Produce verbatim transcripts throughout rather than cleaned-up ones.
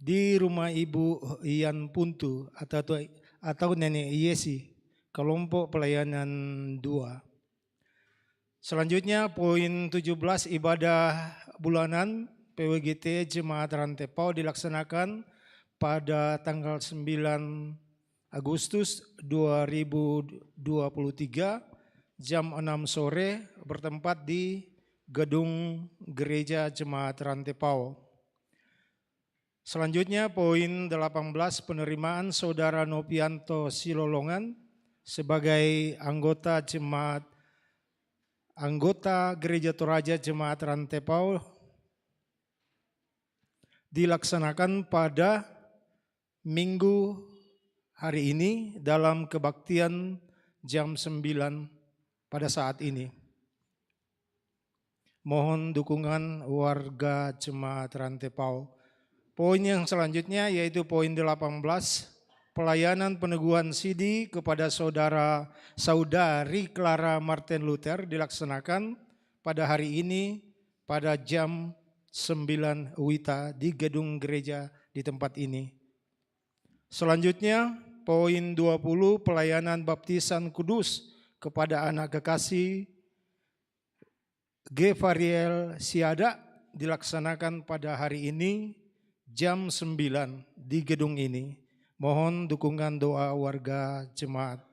di rumah Ibu Ian Puntu atau, atau Nenek Yesi, kelompok pelayanan dua. Selanjutnya, poin tujuh belas, ibadah bulanan P W G T Jemaat Rantepao dilaksanakan pada tanggal sembilan Agustus dua ribu dua puluh tiga, jam enam sore, bertempat di Gedung Gereja Jemaat Rantepao. Selanjutnya, poin delapan belas, penerimaan Saudara Nopianto Silolongan sebagai anggota jemaat, anggota Gereja Toraja Jemaat Rantepao dilaksanakan pada Minggu hari ini dalam kebaktian jam sembilan pada saat ini. Mohon dukungan warga jemaat Rantepao. Poin yang selanjutnya yaitu poin delapan belas, pelayanan peneguhan sidi kepada saudara, saudari Clara Martin Luther dilaksanakan pada hari ini pada jam sembilan WITA di gedung gereja di tempat ini. Selanjutnya, poin dua puluh, pelayanan baptisan kudus kepada anak kekasih Gevariel Siada dilaksanakan pada hari ini jam sembilan di gedung ini. Mohon dukungan doa warga jemaat.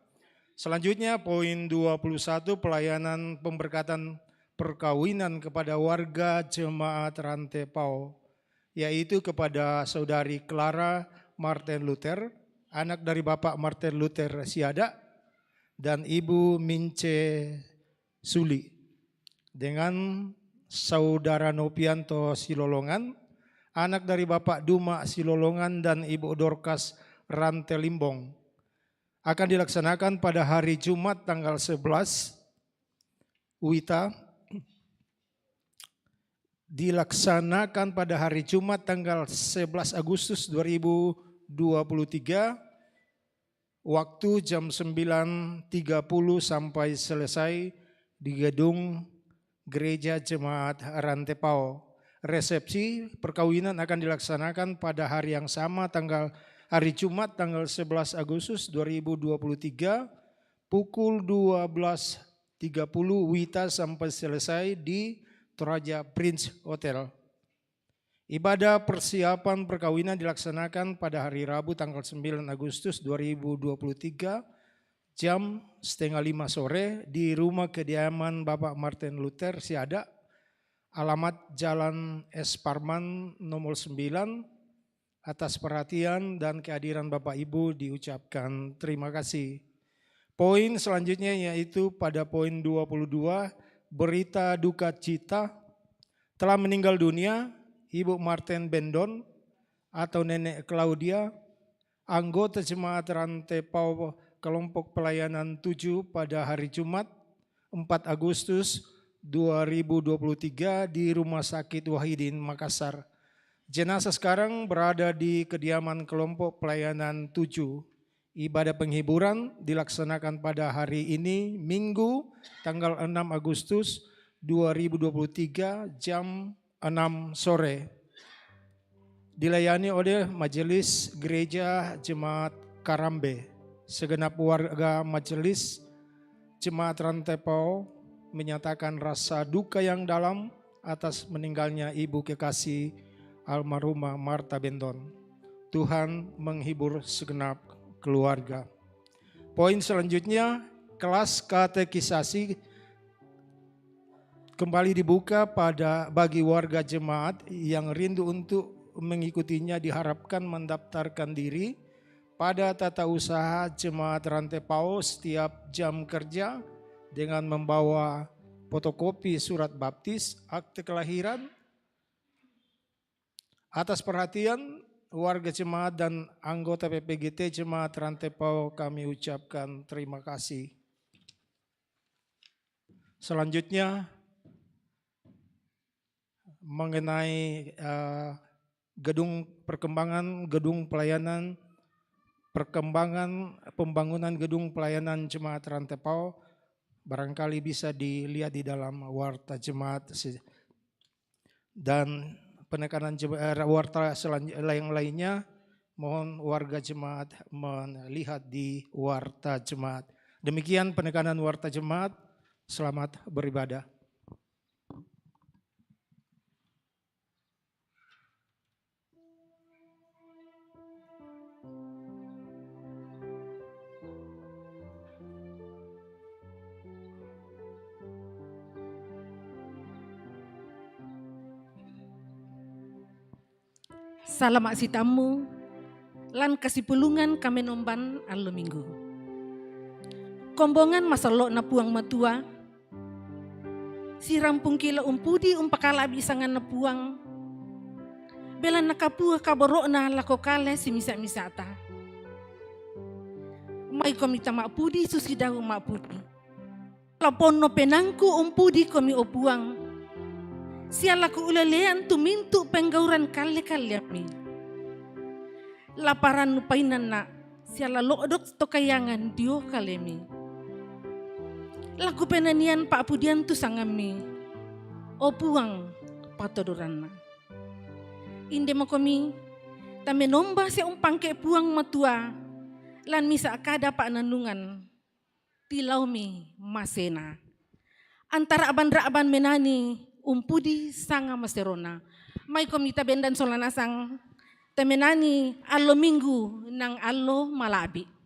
Selanjutnya, poin dua puluh satu, pelayanan pemberkatan perkawinan kepada warga jemaat Rantepao, yaitu kepada saudari Clara Martin Luther, anak dari Bapak Martin Luther Siada, dan Ibu Mince Suli, dengan saudara Nopianto Silolongan, anak dari Bapak Duma Silolongan dan Ibu Dorcas Rantelimbong, akan dilaksanakan pada hari Jumat tanggal sebelas WITA, dilaksanakan pada hari Jumat tanggal sebelas Agustus dua ribu dua puluh tiga, waktu jam sembilan tiga puluh sampai selesai di gedung Gereja Jemaat Rantepao. Resepsi perkawinan akan dilaksanakan pada hari yang sama, tanggal, hari Jumat tanggal sebelas Agustus dua ribu dua puluh tiga, pukul dua belas tiga puluh WITA sampai selesai di Toraja Prince Hotel. Ibadah persiapan perkawinan dilaksanakan pada hari Rabu tanggal sembilan Agustus dua ribu dua puluh tiga, jam setengah lima sore di rumah kediaman Bapak Martin Luther Siada, alamat Jalan S Parman nomor sembilan. Atas perhatian dan kehadiran Bapak Ibu diucapkan terima kasih. Poin selanjutnya yaitu pada poin dua puluh dua, berita duka cita. Telah meninggal dunia Ibu Martin Bendon atau Nenek Claudia, anggota jemaat Rantepao kelompok pelayanan tujuh pada hari Jumat empat Agustus dua ribu dua puluh tiga di Rumah Sakit Wahidin, Makassar. Jenazah sekarang berada di kediaman kelompok pelayanan tujuh. Ibadah penghiburan dilaksanakan pada hari ini, Minggu, tanggal enam Agustus dua ribu dua puluh tiga, jam enam sore. Dilayani oleh Majelis Gereja Jemaat Karambe. Segenap warga Majelis Jemaat Rantepao menyatakan rasa duka yang dalam atas meninggalnya ibu kekasih almarhumah Martha Bendon. Tuhan menghibur segenap keluarga. Poin selanjutnya, kelas katekisasi kembali dibuka pada, bagi warga jemaat yang rindu untuk mengikutinya diharapkan mendaftarkan diri pada tata usaha Jemaat Rantepao setiap jam kerja dengan membawa fotokopi surat baptis, akte kelahiran. Atas perhatian warga jemaat dan anggota P P G T Jemaat Rantepao kami ucapkan terima kasih. Selanjutnya, mengenai, eh, gedung perkembangan, gedung pelayanan, perkembangan pembangunan gedung pelayanan Jemaat Rantepao, barangkali bisa dilihat di dalam warta jemaat se-, dan penekanan jema-, eh, warta selan-, yang lainnya, mohon warga jemaat melihat di warta jemaat. Demikian penekanan warta jemaat. Selamat beribadah. Salama' sitammu lan kasipulungan kamenomban allo Minggu. Kombongan masallo'na Puang Matua, sirampungki la umpudi umpakala'bi' sanganNa Puang, belanna kapua kaboro'Na lako kale simisa'-misa'ta. Maikomi tama'pudi susi dao ma'pudi. La ponno penaangku umpudikomi, o Puang, sia la kuulelean tu mintu' penggauran kalle-kalleammi. La parannu painanna' sia la lo'dok to kayangan dio kalemi. La kupenanian pa'pudian tu sangammi, o Puang, patodoranna. Indemokomi tamenomba sia umpangke Puang Matua lan misa' kada pa'nannungan. Tilaomi masena. Antara'ban-ra'ban menani umpudi sanga maserona. Maikomi tabendan sola nasang, tamenani allo Minggu nang allo mala'bi'.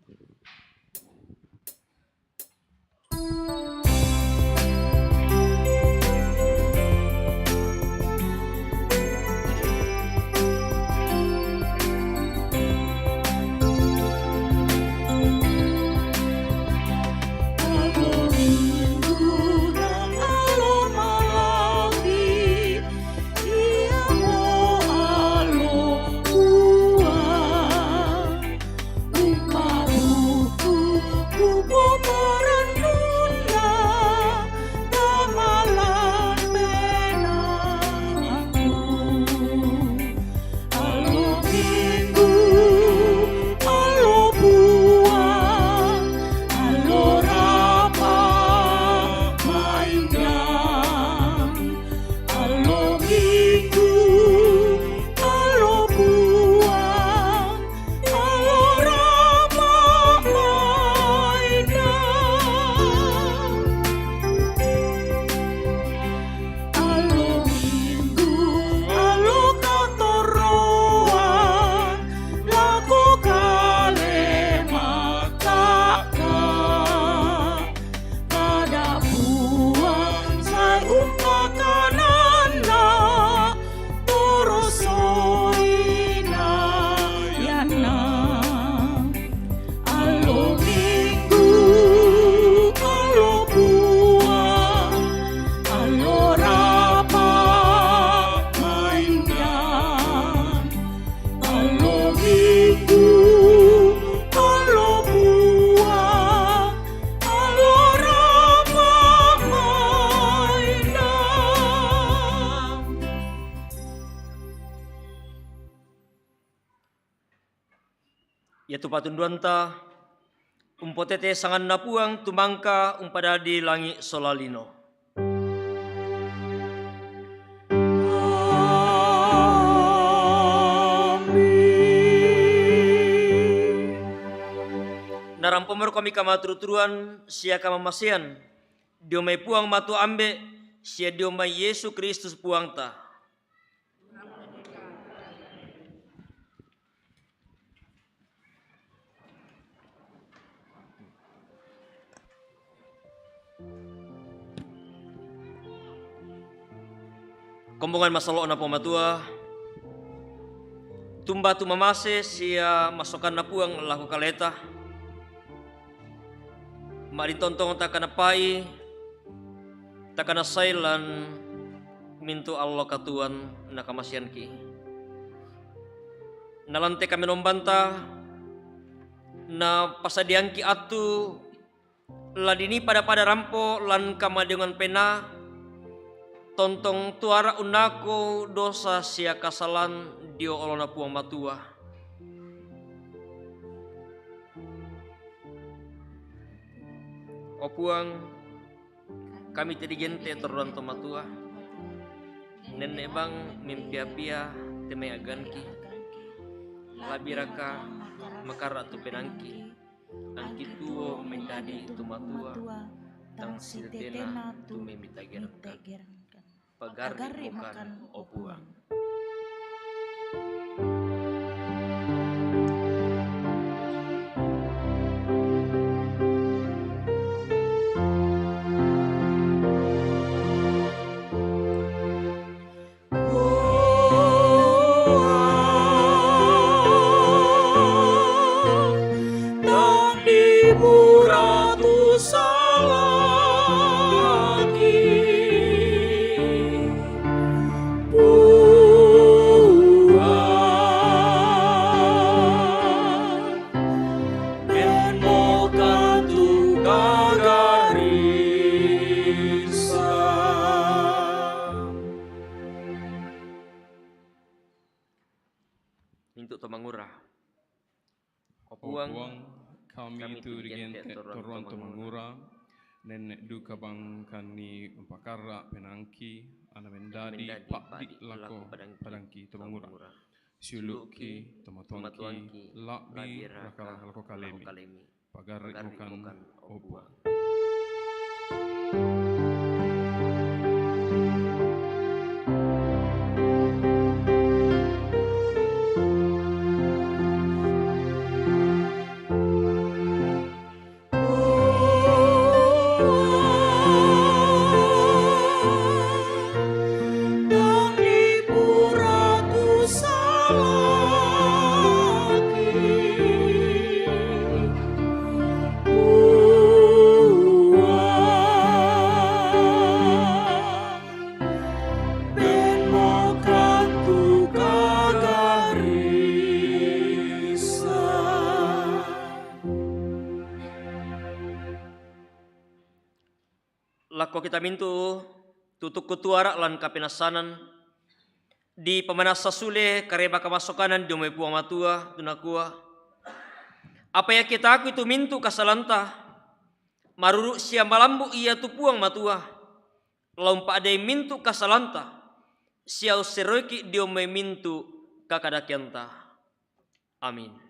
Allo Minggu, allo Puang, allo rapa' mainang. Allo Minggu, allo Puang, allo rapa' mainang. Allo Minggu, allo katorroan, lako kale makkakka. Kada Puang sai umpakananna, torosoina yanna. Allo Minggu, allo Puang, allo rapa' mainang. Allo Minggu, allo Puang, allo rapa' mainang. Iatu patunduanta, umpotete sanganNa Puang tu mangka umpadadi langi' sola lino. Amin. Narampomorokomi kamaturu-turuan sia kamamasean dio mai Puang Matua Ambe' sia dio mai Yesu Kristus Puangta. Kombongan masallo'na Puang Matua, tumba tu mamase sia masokanna Puang lako kaleta, ma'dintontong takanappai, takanassai lan mintu' allo katuoan na kamaseanki. Na lan te kamenombanta, napasadiangki attu la dinii pada-pada rampo lan kamadiongan penaa, tontong tuara unnako dosa sia kasalan dio olona Puang Matua. O Puang, kami te digente torroan to matua. Nenne' bang mempia-pia te mai aganki, labi raka makarra' tu penaangki, angki tuo mendadi tu matua, tang sitetena tu memmitagerangka. Pagarri' mokan, o Puang. Tang dipura tu salaki, Puang, ben mokan tu kagarisan. Mintu' to mangura. O Puang, kami tu digente' torroan to mangura, nenne' duka bang kan ni umpakarra' penaangki, anna mendadi pa'di' lako padangki to mangura. Siulu'ki to matuangki, la'bi raka lako kalemi. Pagarri' mokan, o Puang. Lako kita mintu' tu tukku tuara lan kapenassanan, dipamanassa sule kareba kamasokanan dio mai Puang Matua, tu nakua, apa ia kitaakui tu mintu' kasalanta, maruru' sia malambu' ia tu Puang Matua, la umpa'dai mintu' kasalanta, sia usseroiki' dio mai mintu' kakadakeanta. Amin.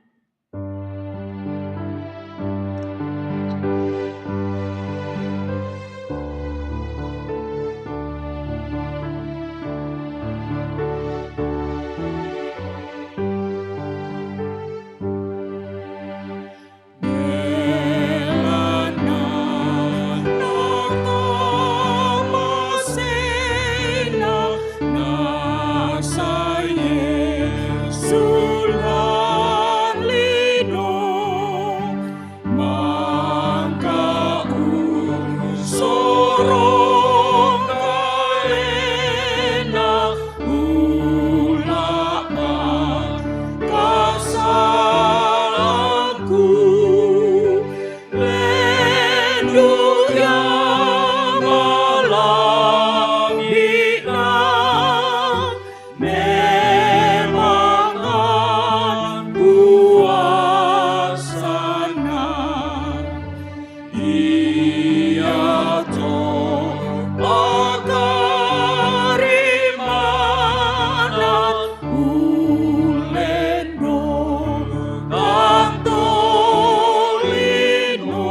Memangan kuasana, ia to pakarimana ulendo tanto lino.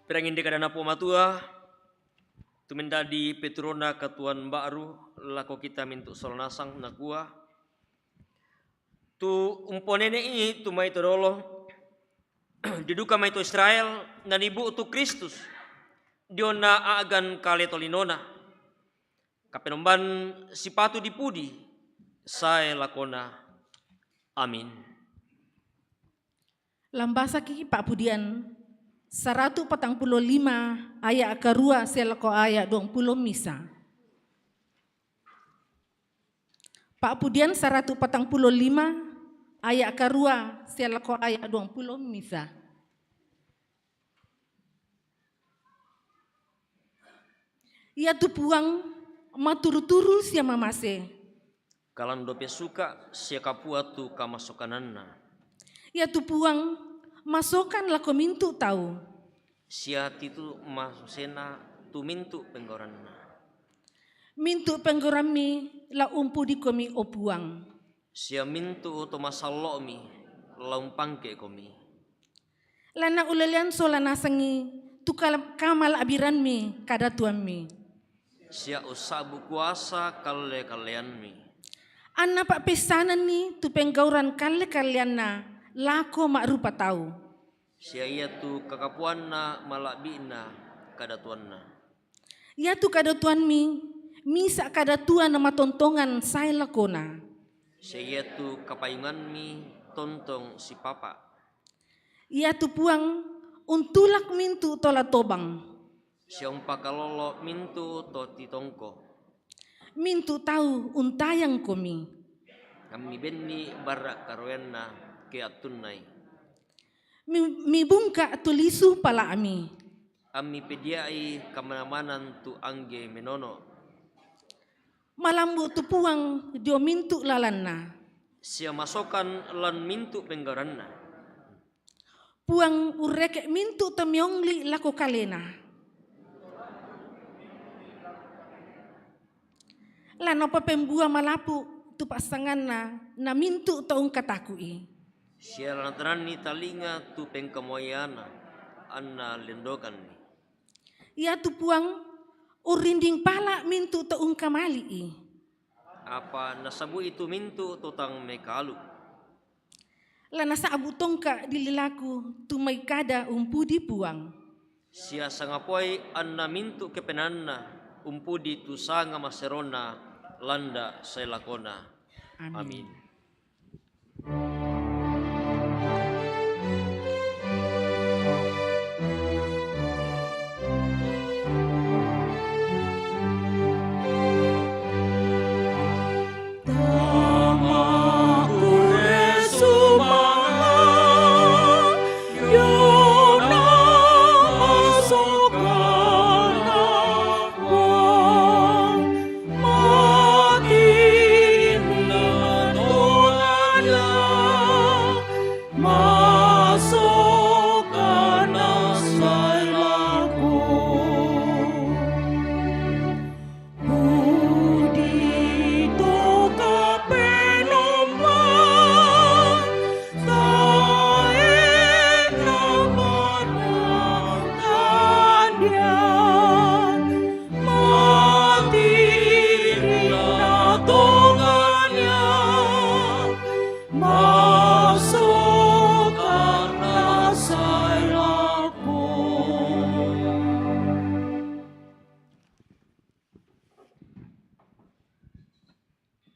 Pirang inde kadana Puang Matua, tu mendadi peturona katuoan ba'ru lako kita mintu' sola nasang, nakua, tu umponene'i tu mai to dolo, dio duka mai to Israel, nanibu'tu Kristus, diona a'gan kale tolinona. Kapenomban sipatu dipudi, sae lakona. Amin. Lambasaki pa'pudian saratu' patang pulo lima aya' karua sia lako aya' duang pulo misa. Pa'pudian saratu' patang pulo lima aya' karua sia lako aya' duang pulo misa. Iatu Puang maturu-turu sia mamase. Kalandope suka sia kapua tu kamasokananna. Iatu Puang masokan lako mintu' tau. Sia titu masena tu mintu' penggauranna. Mintu' penggaurammi la umpudikomi, o Puang. Sia mintu' to masallo'mi la umpangke'komi. Lana ulelean sola nasengngi tu kal-, kamala'biranmi kadatuammi. Sia ussa'bu kuasa kalle-kalleanmi. Anna pa'pessananni tu penggauran kalle-kalleanna lako ma'rupa tau. Sia iatu kakapuanna mala'bi'na kadatuanna. Iatu kadatuammi misa' kadatuan matontongan sae lakona. Sia iatu kapayungammi tontong sipapa'. Iatu Puang untulak mintu' to la tobang. Sia umpakalolo mintu' to titongko. Mintu' tau untayangkomi. Ammi benni barra' karoeanna ke attunnai. Mi-, mibungka' tu lisu pala'mi. Ammi pedia'i kamanamanang tu angge menono. Malambu' tu Puang dio mintu' lalanna. Sia masokan lan mintu' penggauranna. Puang urreke' mintu' to meongli' lako kalena. Lana upapembua malapu' tu passanganna na mintu' to ungkataku'i. Sia lanatananni talinga tu pengkamoyana, anna lendokanni. Iatu Puang urrinding pala' mintu' to ungkamali'i. Apa nasabu'i tu mintu' to tang mekalu. Lanasa'bu tongka' di lilaku tu mai kada umpudi Puang. Sia sangapoi anna mintu' kepenaanna umpudi tu sanga maserona landa' sae lakona. Amin. Amin.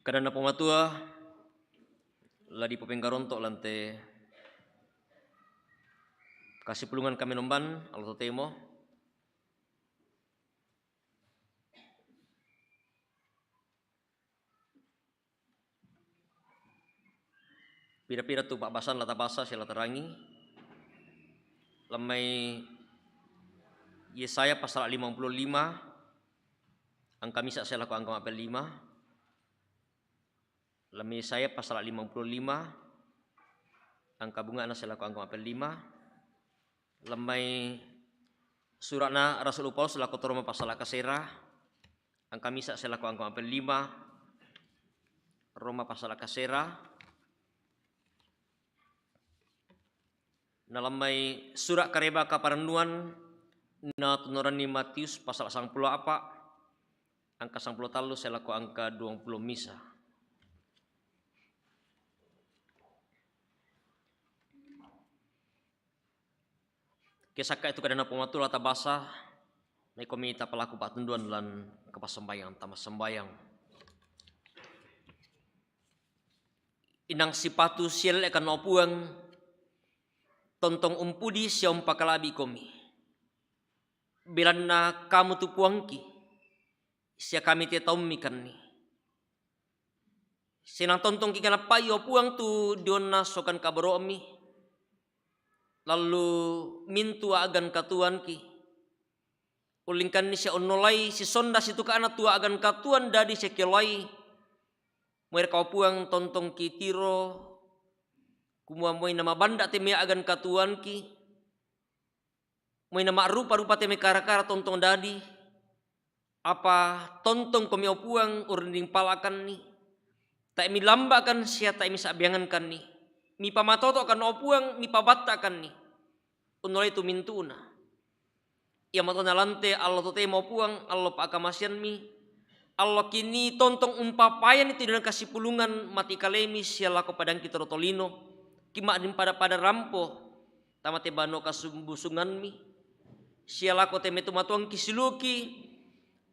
Kadanna Puang Matua, la dipopengkaronto' lan te kasipulungan kamenomban, allo totemo. Pira-pira tu pa'basang la tabasa sia la tarangi. Lammai Yesaya pasala limampulo lima, angka misa' sae lako angka ma'pellima. Lammai Yesaya pasala limampulo lima, angka bunga'na sae lako angka ma'pellima. Lammai sura'na Rasul Paulus lako to Roma pasala kasera, angka misa' sae lako angka ma'pellima, Roma pasala kasera. Nalammai sura' kareba kaparennuan natunoranni Matius pasala sangpulo a'pa', angka sangpulo tallu sae lako angka duangpulo misa'. Kesakka' itu kadanna Puang Matua la tabasa, na ikomi tapalaku pa'tunduan lan kapassambayang tama sambayang. Inang sipatu sielle'kan o Puang, tontong umpudi sia umpakala'bi'komi. Belanna kamu tu Puangki, sia kami te taummikanni. Senang tontongki kanappa'i o Puang tu dionna sokan kaboro'mi, lallu mintu' a'gan katuoanki. Ullingkanni sia onnolai sisonda situka'na tu a'gan katuoan dadi sia kelai. Moeraka o Puang tontongki tiro, kumua moi namabanda' te mai a'gan katuoanki, moi nama'rupa-rupa te mai kara-kara tontong dadi, Apa tontong komi o Puang urrinding pala'kanni, tae' milamba'kan sia tae' misa'biangankanni. Mipamatoto'kan o Puang, mipabatta'kanni. Unnolai tu mintu'na. Iamoto nalante allo totemo o Puang, allo pa'kamaseanmi, allo kini tontong umpapayanni tu dona kasipulungan mati kalemi sia lako padangki torotolino, ki ma'din pada-pada rampo, tama te banua kasumbusunganmi, sia lako te mai tu matuangki silu'ki,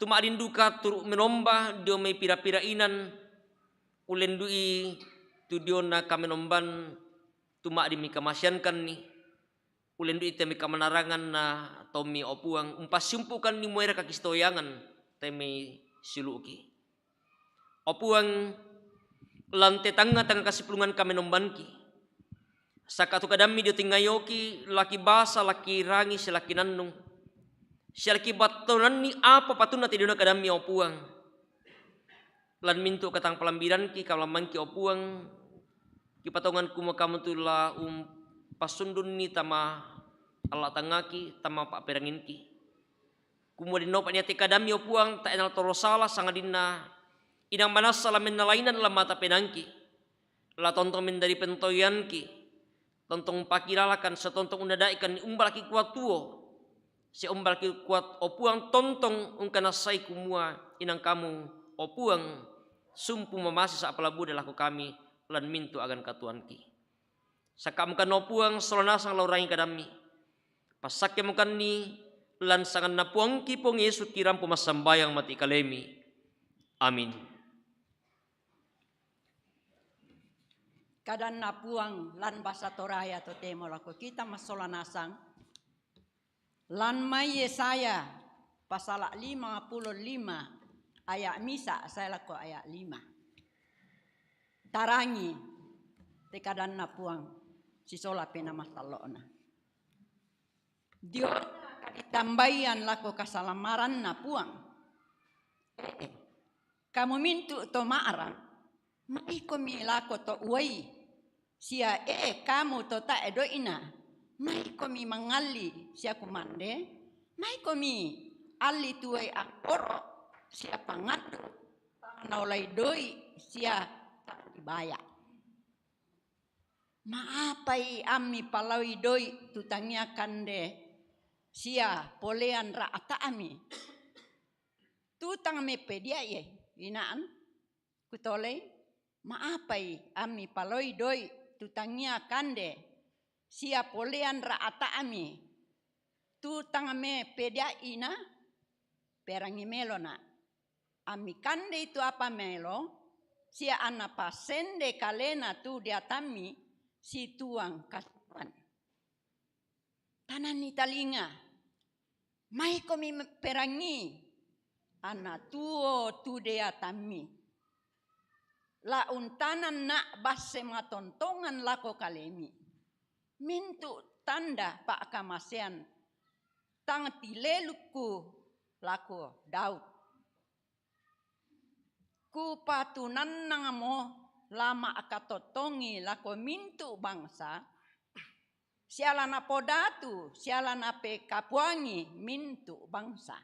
tu ma'din duka turu' menomba dio mai pira-pira inan, ulendu'i tu diona kamenomban, tu ma'din mikamaseankanni, ulendu'i te mai kamanaranganna tommi o Puang, umpassiumpukanni muaira kakisitoyangan te mai silu'ki. O Puang, lan te tangnga-tangnga kasipulungan kamenombanki. Saka tu kadammi dio tingayoki, laki basa, laki rangi, sia laki nannung. Sia laki battonanni apa patunna te diona kadammi o Puang. Lan mintu' katang palambiranki, kalammangki o Puang, kipatongan kumua kamu tu la umpassundunni tama alla tangngaki, tama pa'peranginki. Kumua dennopa nia te kadammi o Puang, tae' nala toro sala, sangadinna inang manassa la mennalainan la mata penangki. La tontong mendari pentoyanki, tontong pakilalakan, satontong unnada'ikan umbalaki kuat tuo, sia umbalaki kuat o Puang, tontong ungkanassai kumua inang kamu o Puang, sumpu mamase sa' palabuda lako kami lan mintu' agan katuoanki. Sakamu kan o Puang, sola nasang la urangi kadammi. Passakkemo kanni lan sanganna Puangki Puang Yesu kirampo massambayang mati kalemi. Amin. Kadanna Puang lan basa Toraya totemo lako kita massola nasang. Lan mai Yesaya pasala limangpulo lima aya' misa' sae lako aya' lima. Tarangi te kadanna Puang sisola Penaa Masallo'na. Dio kaditambaian lako kasalamaranna Puang. Kamu mintu' to ma'rang, maikomi lako to uai, sia e kamu to tae' doi'na, maikomi mangalli sia kumande, maikomi alli tu uai anggoro' sia pangaddu, tang naolai doi' sia tang dibaya'. Ma'apai ammi palaoi doi' tu tangia kande sia polean ra'ta'mi? Tu tang mepedia'i ina'an kutolei, ma'apai ammi palaoi doi' tu tangia kande sia polean ra'ta'mi? Tu tang mepedia'ina, perangi melona. Ammi kandei tu apa melo, sia anna passende kalena tu deatammi situang kasuruan. Tananni talinga, maikomi perangi, anna tuo tu deatammi. La untananna' basse matontongan lako kalemi. Mintu' tanda pa'kamasean tang tilelukku lako Daud. Kupatunannangmo la ma'katottongi lako mintu' bangsa, sia la napodatu sia la napekapuangi mintu' bangsa.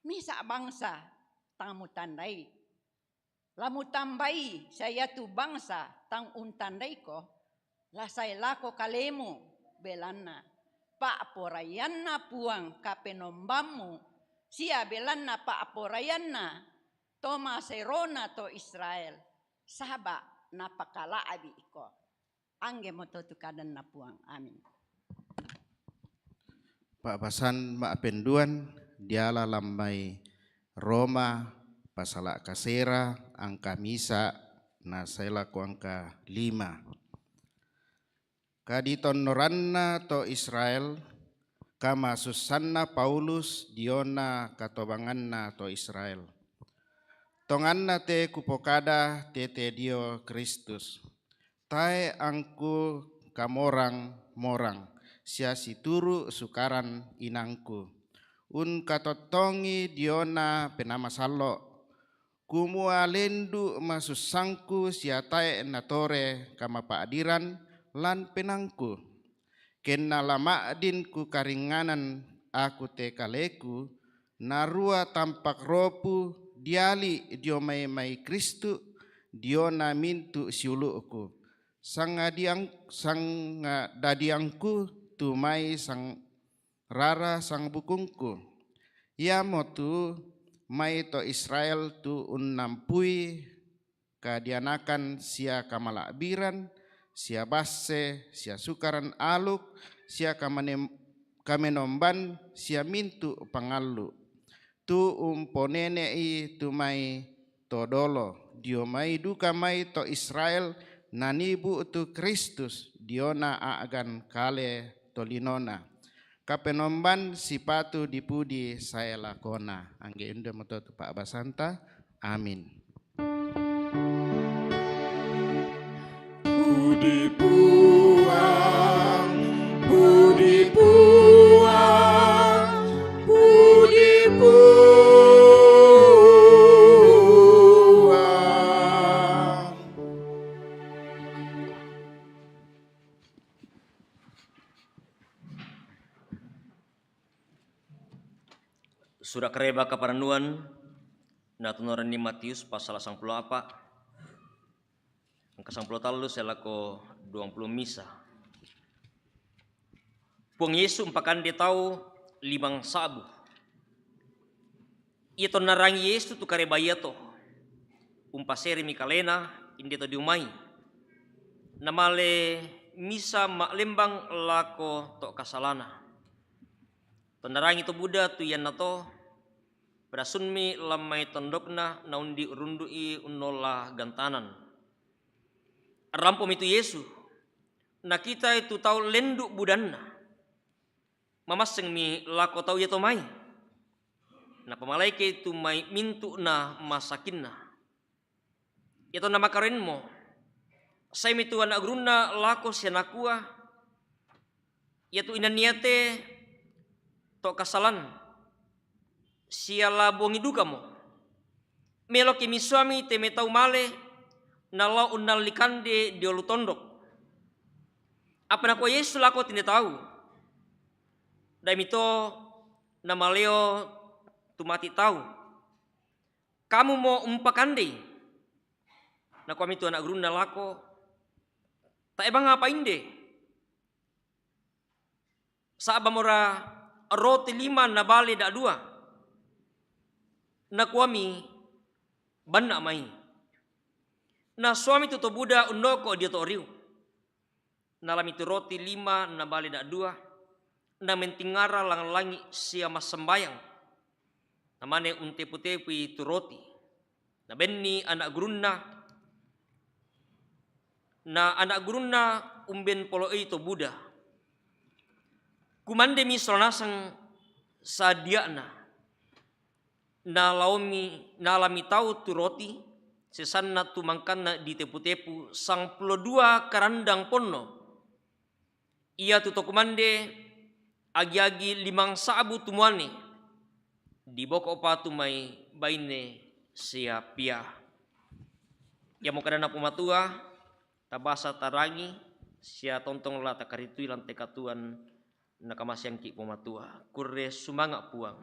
Misa' bangsa tang mutandai. La mutambai, sia iatu bangsa tang untandaiko, la sae lako kalemu, belanna pa'poraianna Puang Kapenombammu, sia belanna pa'poraianna to maserona to Israel, saba' napakala'bi'ko. Anggemoto tu kadanna Puang. Amin. Pa'basan ma'penduan diala lammai Roma, pasala' kasera, angka misa', na sae lako angka lima. Kaditonnoranna to Israel, kamasussanna Paulus diona katobanganna to Israel. Tonganna te kupokada tete dio Kristus. Tae' angku kamorang-morang sia situru' sukaran inangku. Ungkatottongi diona Penaa Masallo', kumua lendu' masussangku sia tae' natore kamapa'diran lan penaangku. Kenna la ma'din kukaringnganan aku te kaleku, Narua tampak ropu diali dio mai-mai Kristu diona mintu siulu'ku. Sangadiang-, sangadadiangku tu mai sang rara sangbukungku. Iamotu mai to Israel tu unnampui kadianakan sia kamala'biran, sia basse, sia sukaran aluk, sia kamanem-, kamenomban, sia mintu pangallu. Tu umponene'i tu mai to dolo, dio mai duka mai to Israel, nanibu tu Kristus, diona a'gan kale tolinona. Kapenomban sipatu dipudi sae lakona. Angge inde moto tu pa'basanta. Amin. Pudi Puang, pudi Puang, pudi Puang. Sura' Kareba Kaparannuan, natonoranni Matius pasala sangpulo apa, angka sangpulo tallu sae lako duangpulo misa. Puang Yesu umpakande tau limang sa'bu. Ia tonna rangi Yesu tu kareba iato, umpaseremi kalena, inde to dio mai. Namale misa ma'lembang lako to kasalana. Tonna rangi to buda tu iannato, padasunmi lan mai tondokna naundi urundu'i unnola gantanan. Rampomi tu Yesu, nakitai tu tau lendu' budanna. Mamassengmi lako tau iato mai. Napamalaikei tu mai mintu'na masakinna. Iatonna makaroenmo, saemi tu ana' gurunna lako sia nakua, iatu inanniate to kasalan, sia la bongi dukamo. Meloki misuami te mai tau male, nalao unnalli kande diolo tondok. Apa nakua Yesu lako tinde tau, daimito namaleo tu mati tau. Kamumo umpakandei. Nakuami tu ana' gurunna lako, tae bang apa inde. Sa'bamora roti lima na bale da'dua. Nakuami, banna mai. Nasuami tu to buda unnoko dio to riu. Nalami tu roti lima na bale da'dua, namentingara langngi sia massambayang. Namane untepu-tepui tu roti. Nabenni ana' gurunna, na ana' gurunna umben polo'ei to buda. Kumandemi sola nasang sadia'na. Nalaomi, nalami tau tu roti, sesanna tu mangkanna ditepu-tepu, sangpulo dua karandang ponno. Iatu to kumande, agi-agi limang sa'bu tu muane, diboko'pa tu mai baine sia pia. Iamo kadanna Puang Matua, tabasa tarangi, sia tontong la takaritui lan te katuoan, nakamaseangki Puang Matua. Kurre sumanga' Puang.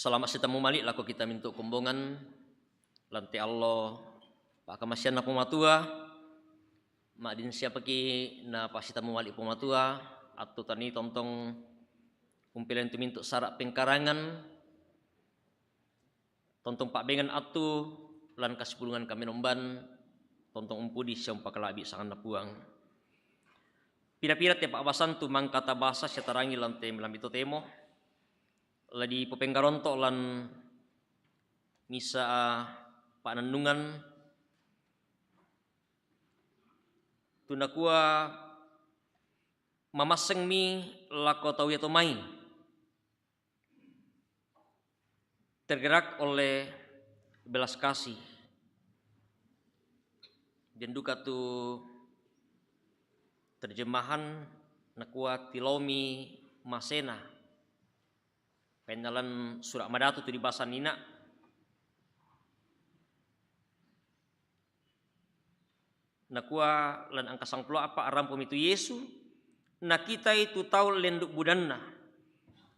Salama' sitammu mali' lako kita mintu' kombongan, lan te allo pa'kamaseanna Puang Matua, ma'din siapaki' napasitammu mali' Puang Matua, attu tani tontong umpeleng tu mintu' sara' pengkarangan, tontong pa'bengan attu lan kasipulungan kamenomban, tontong umpudi sia umpakala'bi' sanganna Puang. Pira-pira te pa'basan tu mangka tabasa sia tarangi lan te mellambi totemo, la dipopenggaronto' lan misa pa'nennungan, tu nakua, "Mamassengmi lako tau iato mai." Tergerak oleh belas kasih. Den duka tu terjemahan nakua, "Tilaomi masena." Pennalan sura' madatu tu dibasa nina'. Nakua lan angka sangpulo eppa, "Arampomi tu Yesu, nakitai tu tau lendu' budanna.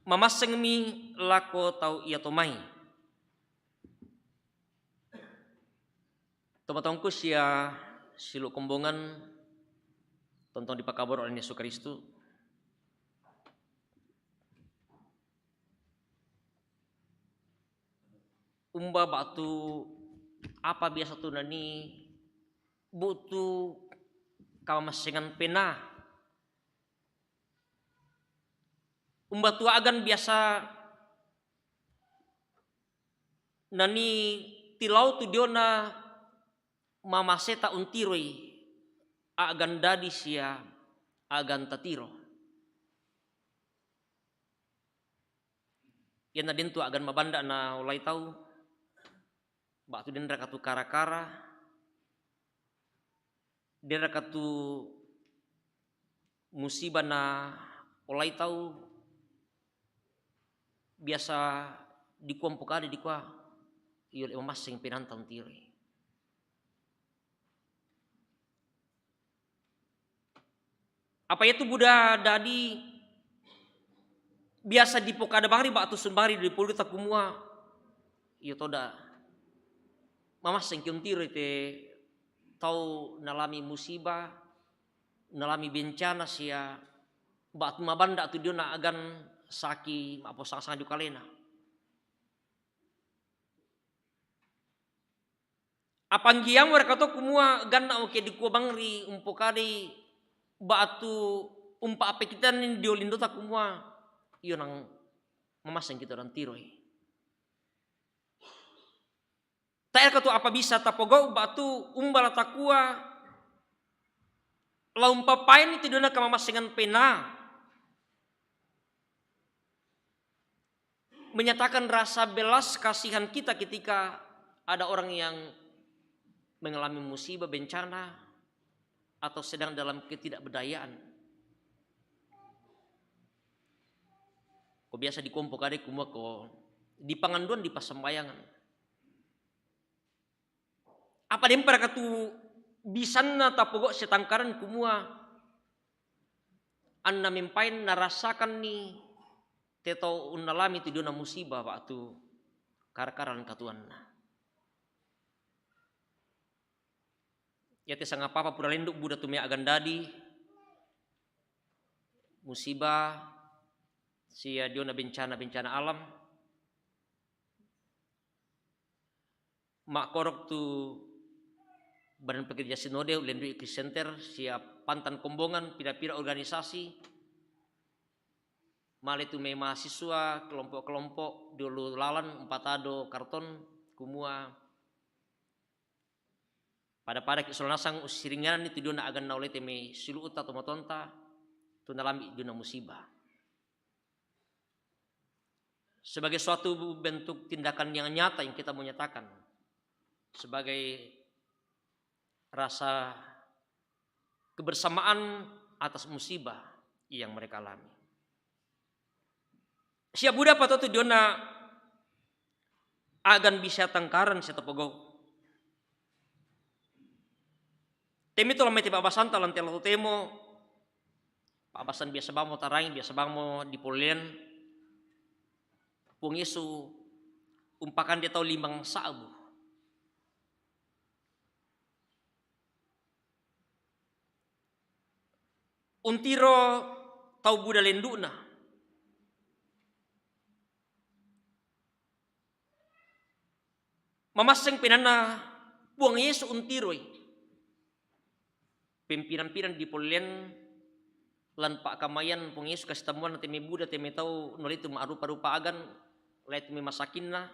Mamassengmi lako tau iato mai." Tomatoangku sia siulu' kombongan, tontong dipakaboro' oleh Yesu Kristu. Umba ba'tu apa biasa tu nani bu'tu kamamassengan penaa? Umba tu a'gan biasa nani tilao tu diona mamaseta untiroi a'gan dadi sia a'gan tatiro? Iyanna den tu a'gan mabanda' naolai tau, ba'tu denraka tu kara-kara, denraka tu musiba naolai tau, biasa dikua mpokade, dikua, "Iyo le, mamasseng penaanta untiroi." Apa iatu buda dadi biasa dipokada bangri ba'tu sumbari dipolita kumua, "Iyo toda, mamassengki untiroi te tau nalami musiba, nalami bencana sia ba'tu mabanda' tu diona a'gan saki ma'posang-sanga dio kalena." Apanggiamu raka to kumua ganna' oke dikua bangri umpokadai ba'tu umpa'apekitanni dio lindota kumua, "Iyo nang mamassengki to untiroi." Tae' raka tu apa bisa tapogau' ba'tu umba la takua la umpapaini tu diona kamamassengan penaa? Menyatakan rasa belas kasihan kita ketika ada orang yang mengalami musibah, bencana, atau sedang dalam ketidakberdayaan. Ko biasa dikua mpokade kumua ko di panganduan, di passambayangan. Apa dempa raka tu bisanna tapogau' sia tangkaran kumua anna mempain narasakanni te tau unnalami tu diona musiba ba'tu kara-kara lan katuoanna? Iate sangapa-apa pura lendu' buda tu mai a'gan dadi, musiba, sia diona bencana-bencana alam, ma'korok tu Badan Pekerja Sinode, ullendu'i Christian Center, sia pantan kombongan, pira-pira organisasi, male tu mai mahasiswa, kelompok-kelompok, diolo lalan umpatado karton, kumua pada-padaki sola nasang ussiringnganni tu diona a'gan naolai te mai siulu'ta, tomatoanta, tu nalami diona musibah. Sebagai suatu bentuk tindakan yang nyata yang kita mau nyatakan sebagai rasa kebersamaan atas musibah yang mereka alami. Sia buda apa to tu diona a'gan bisa tangkaran sia tapogau'? Temi to lan mai te pa'basanta lan te lao totemo, pa'basan biasa bangmo tarangi, biasa bangmo dipolean, Puang Yesu umpakande tau limang sa'bu. Untiro tau buda lendu'na. Mamasseng penaanna Puang Yesu untiroi. Pempiran-piran dipolean Lan pa'kamayan Puang Yesu kasi tammuan te me' buda te me' tau nolai tu ma'rupa-rupa agan, lae tu me' masakinna,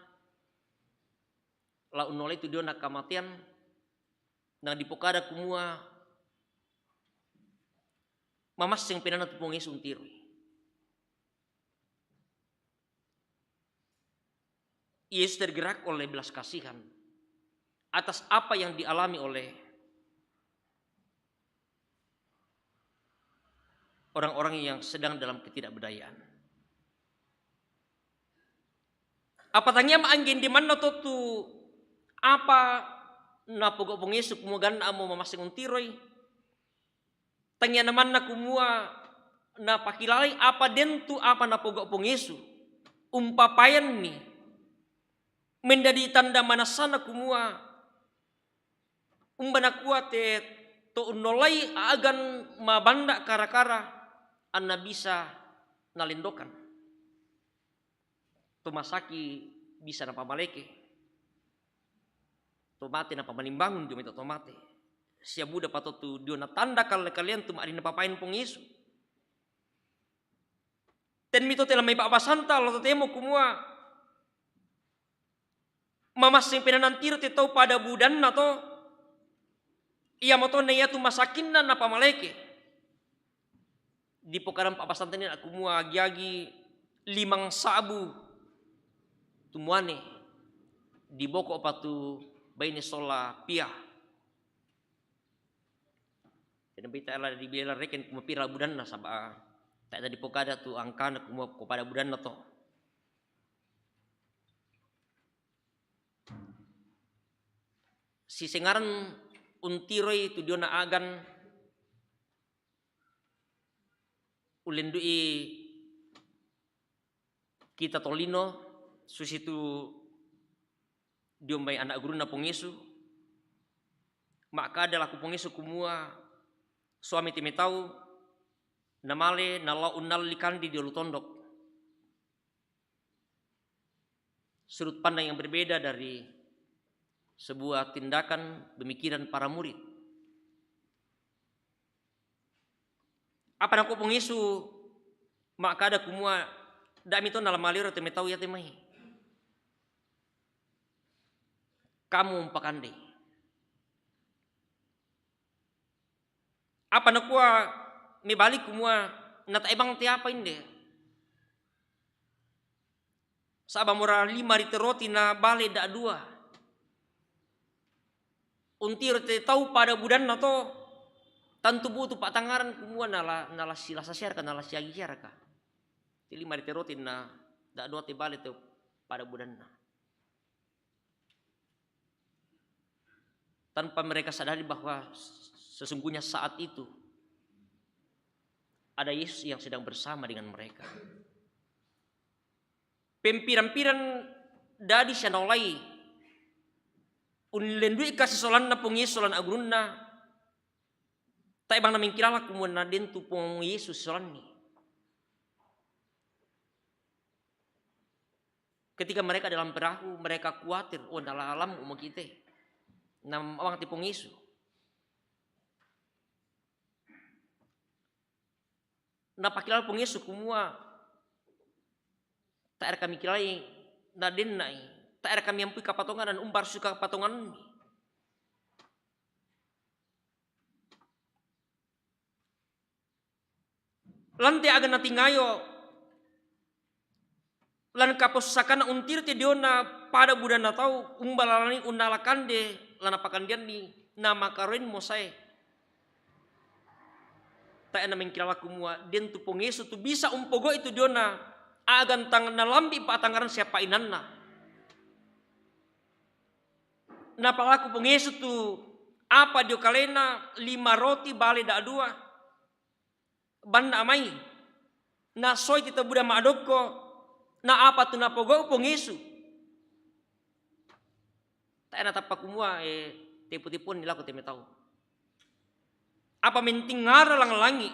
lao nolai tu diona kamatean, na dipokada kumua mamasseng pinanna tu Puang Yesu untiroi. Yesus tergerak oleh belas kasihan atas apa yang dialami oleh orang-orang yang sedang dalam ketidakberdayaan. Apa tangia ma anggen di manna to tu apa napogau' Puang Yesu kumua ganna' amo mamasseng untiroi? Tangia namanna kumua napakilalai apa dentu apa napogau' Puang Yesu umpapayanni menjadi tanda manasana kumua umba nakua te to unnolai agan mabanda' kara-kara anna bisa nalendokan. To masaki bisa napamaleke. To mate napamanimbangun dio mai to, to mate. Sia buda patottu dio natanda kale-kalean tu ma'din napapain Puang Yesu. Tenmi to te la mai pa'basanta lao totemo kumua mamasseng pinanna untiro te tau pada budanna to, iamoto na iatu masakinna napamaleke. Dipokada pa'basanta nina kumua agi-agi limang sa'bu tu muane diboko' pa tu baine sola pia. Jadi pita la dibela reken kumua pira budanna saba' tae' dipokada tu angkana kumua ko pada budanna to. Sisengaran untiroi tu diona agan ullendu'i kita tolino susitu dio mai ana' gurunna Puang Yesu, ma'kada lako Puang Yesu kumua suami te me' tau namale nalao unnalli kande dio lu tondok. Sudut pandang yang berbeda dari sebuah tindakan pemikiran para murid. Apa nakua Puang Yesu ma'kada kumua, da'mi to nala malero te me' tau iate mai. Kamu umpakande. Apa nakua mebali kumua, na tae' bang te apa inde. Saba' mora lima rite roti na bale da'dua. Untiro te tau pada budanna to, tantu butu pa'tangngaran kumua nala, nala silasa siaraka, nala siagi siaraka. Te lima rite roti na da'dua te bale te pada budanna. Tanpa mereka sadari bahwa sesungguhnya saat itu ada Yesus yang sedang bersama dengan mereka. Pempiran-piran dadi sia naolai unlendu'i kasisolanna Puang Yesus sola ana' gurunna, tae' bang namengkilala kumua na den tu Puang Yesus solanni. Ketika mereka dalam perahu, mereka kuatir, "Oh, nala lammu' mo kite. Na bang te Puang Yesus." Napakilala Puang Yesus kumua, "Tae' kami kilai na denna'i, tae' kami ampui kapatonganan, umba harus kapatonganmi." Lan te aga natingayo, lan kapossakanna untiro te diona pada budanna tau, umba lalani unnala kande la napakandeanni, namakaroen mo sae. Tae' namengkilala kumua den tu Puang Yesus tu bisa umpogau'i tu diona agan tang nalambi' pa'tangngaran sia pa'inanna. Napalaku Puang Yesus tu apa dio kalena, lima roti bale da'dua. Banna' mai, nasoi te tau buda ma'dokko, na apa tu napogau' Puang Yesus. Tae' natappa kumua, e, tepo-tepoanni lako te me' tau. Apa menting ngara lang langi'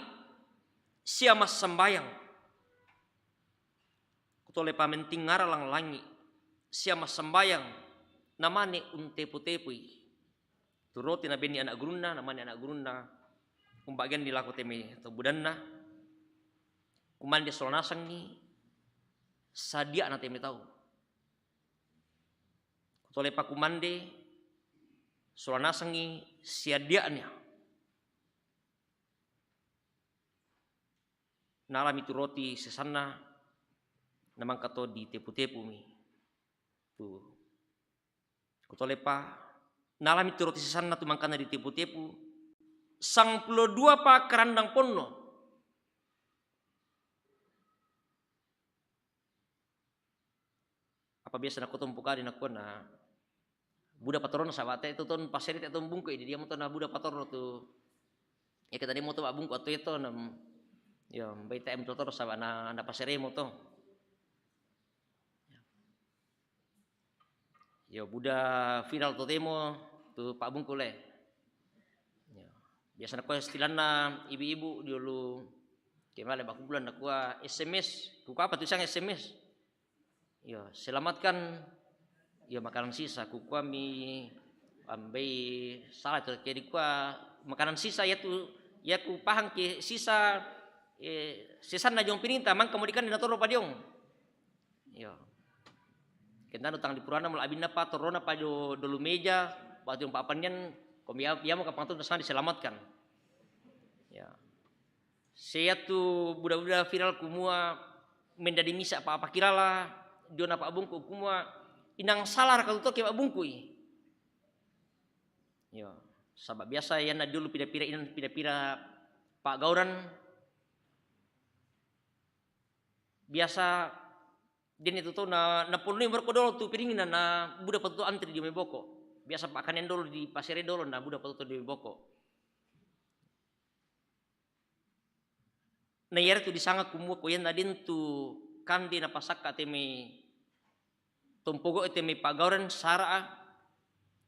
sia massambayang. Kutole pamenting ngara lang langi' sia massambayang, namane untepo-tepoi tu roti nabenni ana' gurunna, namane ana' gurunna umba'gianni lako te me' tau budanna, Kumande sola nasangi sadia'na te mai tau. Kutolepa kumande sola nasangi sadia'na. Nalami tu roti sesanna, namangka to ditepu-tepumi. Tu Kutolepa, nalami tu roti sesanna tu mangkana ditepu-tepu, sangpulo dua pa karandang ponno. Apa biasa nakua to mpokade, nakua na buda patorona, saba te to ton paseri te to mbungku, idi dia moto na buda patoro tu. Ya kita dia moto abungku atau itu nam. Ya, mbai te em totoro saba na, na paseri moto. Yo, buda viral totemo tu pa'bungku le. Yo. Biasa nakua istilanna ibu-ibu diulu kemale bakubulan nakua S M S. Kukua apa tulisan S M S? Yo, selamatkan, yo, makanan sisa. Kukua mi ambai salah tu, jadi kua makanan sisa ya tu, ya ku pahang ke sisa, eh, sesanna jong pirinta, mangka mo dikande natoro padiong. Yo. Kentano tang dipurana mula abinna pa torona pa do-, dolu meja, waktu yang papannian, komi ya, ya mo kapang tu sana diselamatkan. Ya. Saya tu buda-buda viral kumua mendadi misa pa apa kirala, diona pa'bungku kumua, inang salah raka tu toke pa'bungku i. Yo. Saba biasa ya na dulu pira-pira inang pira-pira pa'gauran, biasa den itu tau na, na ponui moroko dolo tu piringna, na buda patutu antri di mai boko. Biasa pakanen dolo di pasere dolo, na buda patutu di mai boko. Na yari tu disanga kumua ko yan na den tu kande na pasakka te mai tompogo te mai pa'gauran sara'a,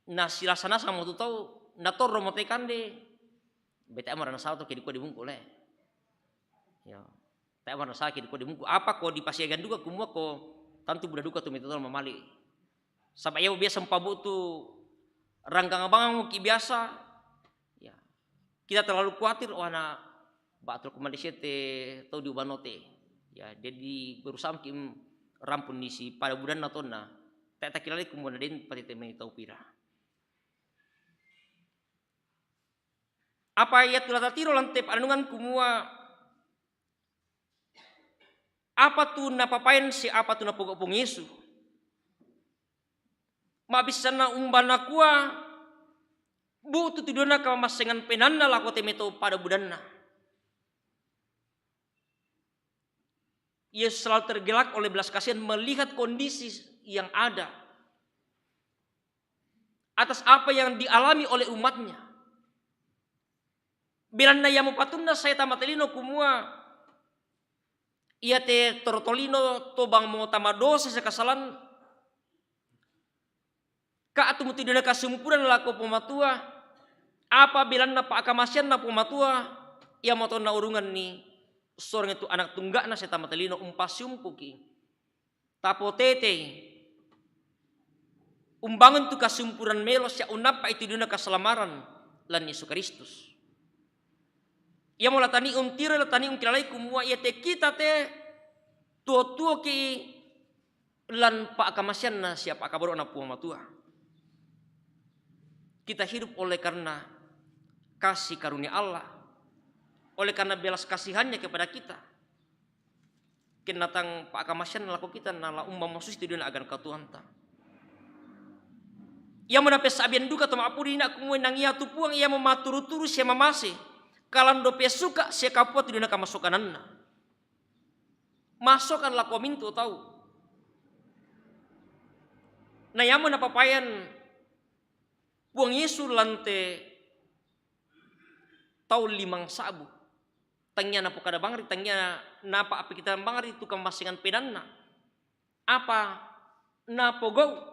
na silasa nasang mo tu tau, na torro mo te kande. Bete amara na salah to ke dikua di bungku le. Ya. Te amara na salah ke dikua di bungku. Apa ko dipasiagan duka kumua ko tantu buda duka tu metotol mamali. Saba ya biasa mpabu tu ranggang abang mo ki biasa. Ya. Kita terlalu kuatir, oh, ana batul kumande sete tau di ubanote. Ya, jadi berusaha ki rampun ni si pada budanna tonna. Te takilale kumua na den pati te mai tau pira. Apa ya tu la tatiro lante pananungan kumua, apa tu napapain si apa tu napogo Puang Yesu? Mabisana umba nakua, bu'tu tu diona kamamassengan penanna lako te mai tau pada budanna. Yesus selalu tergerak oleh belas kasihan melihat kondisi yang ada, atas apa yang dialami oleh umatnya. Belanna yamo patunna sai tama telino kumua, ia te torotolino tobang mo tama dosa sekasalan, ka atu mutu dina kasumpuran lako Puang Matua, apa belanna pa'kamasianna Puang Matua, ia moto naurunganni sorong itu anak tungga'na setama telino umpasiumpuki. Tapotetei, umbangun tu kasumpuran melo sia unappa itu dina kasalamaran lan Yesus Kristus. Ia mo latani untiro, latani ungkilalai kumua ia te kita te tuo-tuo ki lan pa'kamasianna sia pa'kabaro'na Puang Matua. Kita hidup oleh karena kasih karunia Allah, oleh karena belas kasihannya kepada kita. Kennatang pa'kamasianna lako kita na la umba masusi tu dina agan katuanta. Ia mo napessa'bian duka to ma'pudi ina kumua nang ia tu Puang ia mo maturu-turu sia mamase, kalando pesuka sia kapua tu dina kamasokananna. Masokan lako mintu tau. Na ia mo napapayan Puang Yesus lante tau limang sa'bu. Tangia napokada bangri, tangia napa apikitaran bangri tu kamasengan pedanna. Apa napogau,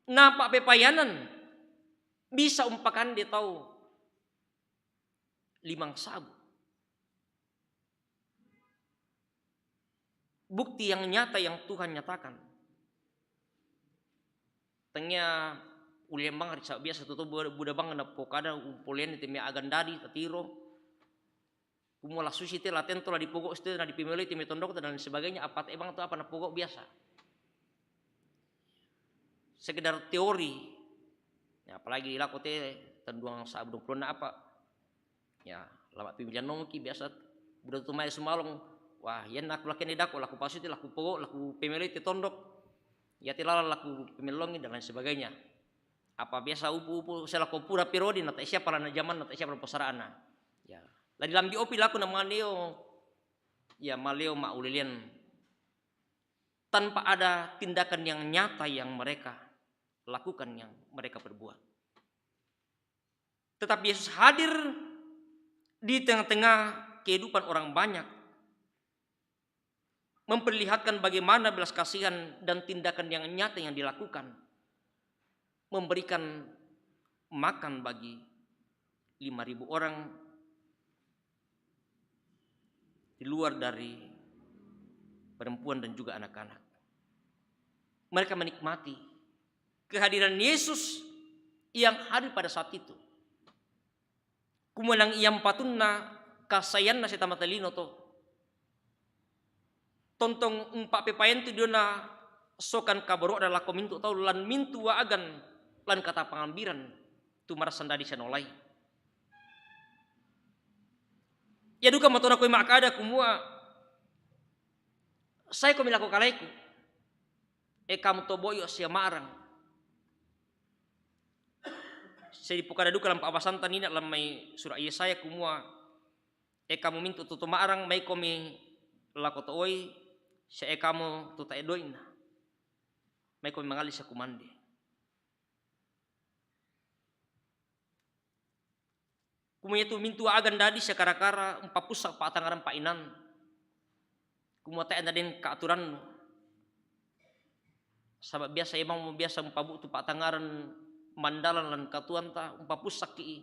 napa pepayanan bisa umpakande tau limang sa'bu. Bukti yang nyata yang Tuhan nyatakan. Tangia ulian bangri sa biasa tutu buda bang na pokada umpolian itu me agan dadi tatiro. Kumua la susi te, la tento, la dipogo' si te, na dipemelo' i te me' tondok dan lain sebagainya, apa te bang tu apa na pogo' biasa. Sekedar teori. Ya, apalagi lako te tenduang sa' dua puluh na apa. Ya, lama' pemilihan nomo ki biasa buda tu mae sumalong. Wah, iyan aku lakian di dako, laku pasuti, laku pogo', laku pemelo' i te tondok. Ya, te lala laku pemelongi dan lain sebagainya. Apa biasa upu-upu se lako pura periode na ta' siap pala na jaman, na ta' siap pala posara'na. Ya. La dilambi opi laku na maleo, ya, maleo ma'ulelean tanpa ada tindakan yang nyata yang mereka lakukan, yang mereka perbuat. Tetapi Yesus hadir di tengah-tengah kehidupan orang banyak, memperlihatkan bagaimana belas kasihan dan tindakan yang nyata yang dilakukan, memberikan makan bagi lima ribu orang di luar dari perempuan dan juga anak-anak. Mereka menikmati kehadiran Yesus yang hadir pada saat itu. Kumua nang iyan patunna kasayanna si tamata lino to. Tontong umpa' pepaentu diona sokan kaboro'na lako mintu' tau lan mintu' wa'agan lan katapangambiran tu marasandadi sanolai. Iya duka matona koe ma'kada kumua, sae komi lako kaleku, e kamu to boyo' sia ma'rang. Sai dipokada duka lam pa'basanta nina' lam mai sura' Yesaya kumua, e kamu mintu' toto ma'rang, mai komi lako to'oi, sia e kamu tu ta'edoina, mai komi mangalli sia kumande. Kumua iatu mintu' agan dadi sia kara-kara umpapussa' pa'tangaran pa'inan. Kumua te'e na den ka'aturannu. Saba' biasa imammu biasa umpabu'tu pa'tangaran mandalan lan katuoanta, umpapussa'ki'.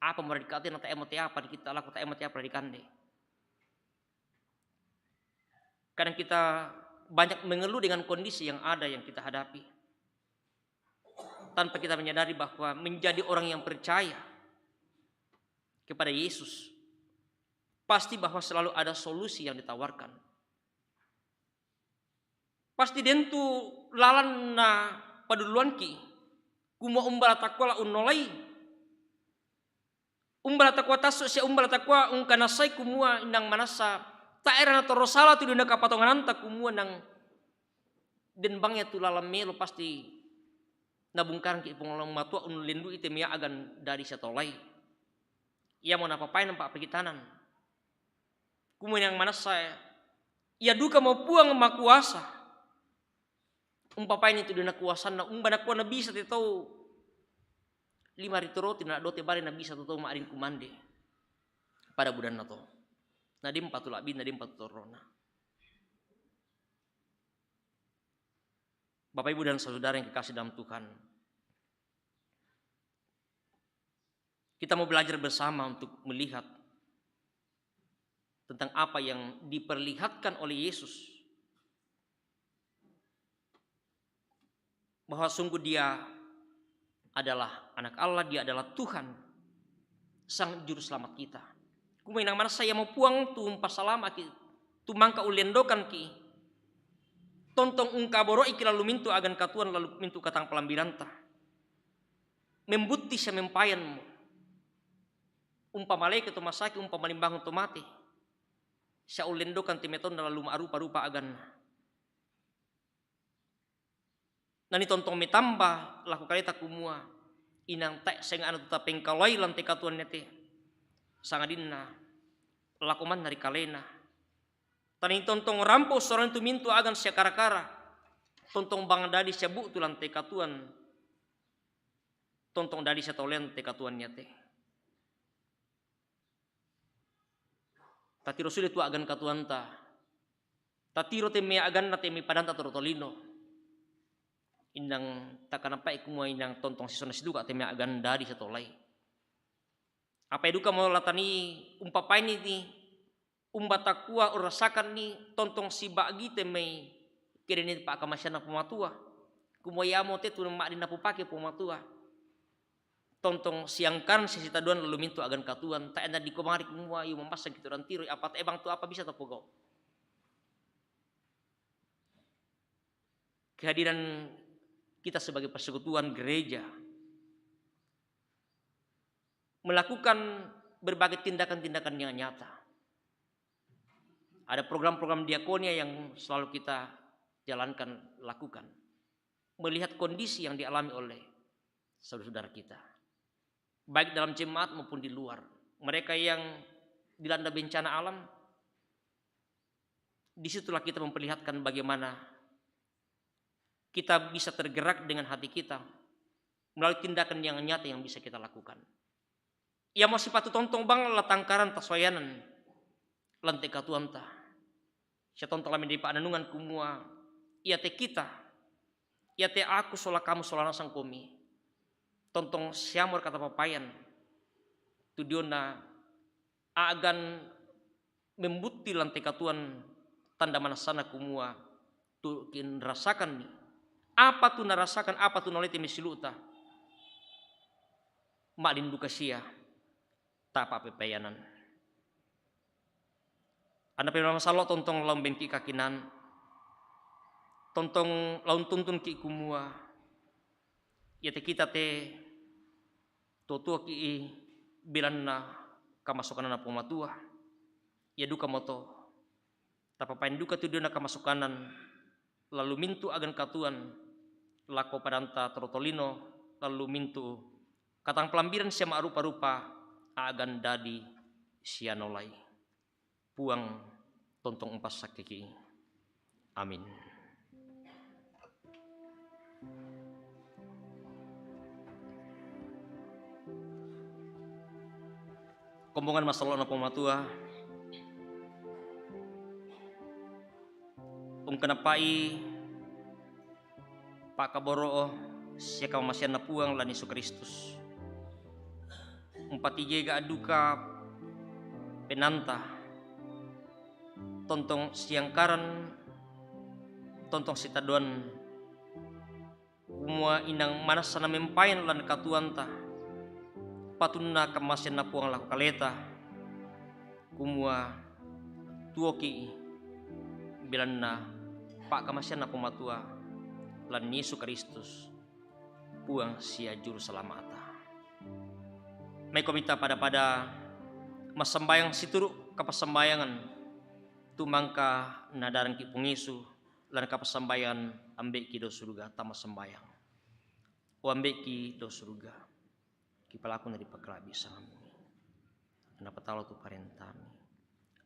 Apa mo radika'te na te'e mo te apa dikita lako, te'e mo te apa radikande. Kadang kita banyak mengeluh dengan kondisi yang ada yang kita hadapi, tanpa kita menyadari bahwa menjadi orang yang percaya kepada Yesus, pasti bahwa selalu ada solusi yang ditawarkan. Pasti den tu lalan na padulluanki, kumua umba la takua la unnolai. Umba la takua tassu' sia umba la takua ungkanassai kumua inang manassa tae'ra natorosala tu dina kapatongananta kumua nang den bang iatu lalan melo pasti nabungkarangki' Puang Matua unlendu'i te me' agan dadi sia tolai. Iamo napapaen pa'pikitanan. Kumua inang manassa, iya duka mo Puang Makuasa. Umpapaini tu dina kuasanna, umba nakua nabisa te tau lima ritu roti, na do te bale nabisa tu tau ma'din kumande pada budanna to. Na dempa tu la'binna, dempa tu torrona. Bapak, Ibu, dan saudara yang kekasih dalam Tuhan, kita mau belajar bersama untuk melihat tentang apa yang diperlihatkan oleh Yesus, bahwa sungguh Dia adalah Anak Allah, Dia adalah Tuhan, Sang Juru Selamat kita. Kumua inang manassa iamo Puang tu umpasalama'ki', tu mangka ullendokanki', tontong ungkaboro'iki' lalu mintu' agan katuoan lalu mintu' katang palambiranta. Membutti sia mempaenmo. Umpamalaeki' to masaki, umpamalimbangun to mate. Sia ullendokang te me' taunna lalu ma'rupa-rupa aganna. Na ni tontong metamba lako kaleta kumua, inang tae' senga'na tu tapengkalai lan te katuoan iate, sangadinna lako manna ri kalena. Tana ni tontong rampo' suarana tu mintu' agan sia kara-kara, tontong bang dadi sia bu'tu lan te katuoan, tontong dadi sia tolean te katuoan iate. Tatiro sule tu agan katuoanta. Tatiro te me' aganna te me' padanta to tolino. Inang takanapa'i kumua inang tontong sisona siduka te me' agan dadi sia tolai. Apa duka mo latani umpapaini ti umba takua urasakanni tontong siba'gi te me' kedeni pa'kamasianna Puang Matua. Kumua iamo te tu ma'din napupake Puang Matua. tontong siangkan sisitaduan lalu mintu agan katuan, ta enda di komari kumua yu mambasa kitu dan tiru, apa ta ebang tu apa bisa tapogau. Kehadiran kita sebagai persekutuan gereja melakukan berbagai tindakan-tindakan yang nyata. Ada program-program diakonia yang selalu kita jalankan, lakukan. Melihat kondisi yang dialami oleh saudara-saudara kita, baik dalam jemaat maupun di luar. Mereka yang dilanda bencana alam, disitulah kita memperlihatkan bagaimana kita bisa tergerak dengan hati kita melalui tindakan yang nyata yang bisa kita lakukan. Ia mau sipatu tontong bang la tangkaran tasoyanan lante katuanta. Sia tontong lami di pananungan kumua, ia te kita, ia te aku sola kamu sola nasang komi. Tontong siamor kata papaian tu diona agan membutti lante katuan tanda manasana kumua tu kinrasakanni. Apa tu narasakan, apa tu nalete mesiluta. Malinduka sia tapa pepeyanan. Anda pe mama salo tontong laung bengki kakinan, tontong laung tuntun ki kumua. Ia te kita te totua ki i bilanna kamasukanana Puang Matua. Ia duka moto. Tapapain duka tu diona kamasukanan, lalu mintu agan katuan, lako padanta torotolino, lalu mintu katang pelambiran sia ma'rupa-rupa, agan dadi sia nolai. Puang tontong umpassakkeki. Amin. Kombongan masallo'na Puang Matua, ungkanappa'i pakkaboro'o sia kamamaseanna Puang lan Yesu Kristus. Umpatijega adduka penanta, tontong siangkaran, tontong sitadoan, kumua inang manassa namempayan lan katuanta, patunna kamamaseanna Puang lako kaleta, kumua tuoki bilanna pakkamaseanna Puang Matua lan Yesu Kristus, Puang sia Juru Salama'ta. Maikomi ta pada-pada massambayang situru' kapassambayangan tu mangka nadarangki Puang Yesu lan kapassambayangan Ambe'ki dao suruga, ta massambayang. O Ambe'ki dao suruga, kipalaku na dipakala'bi sangammi. Napatalo tu parentami,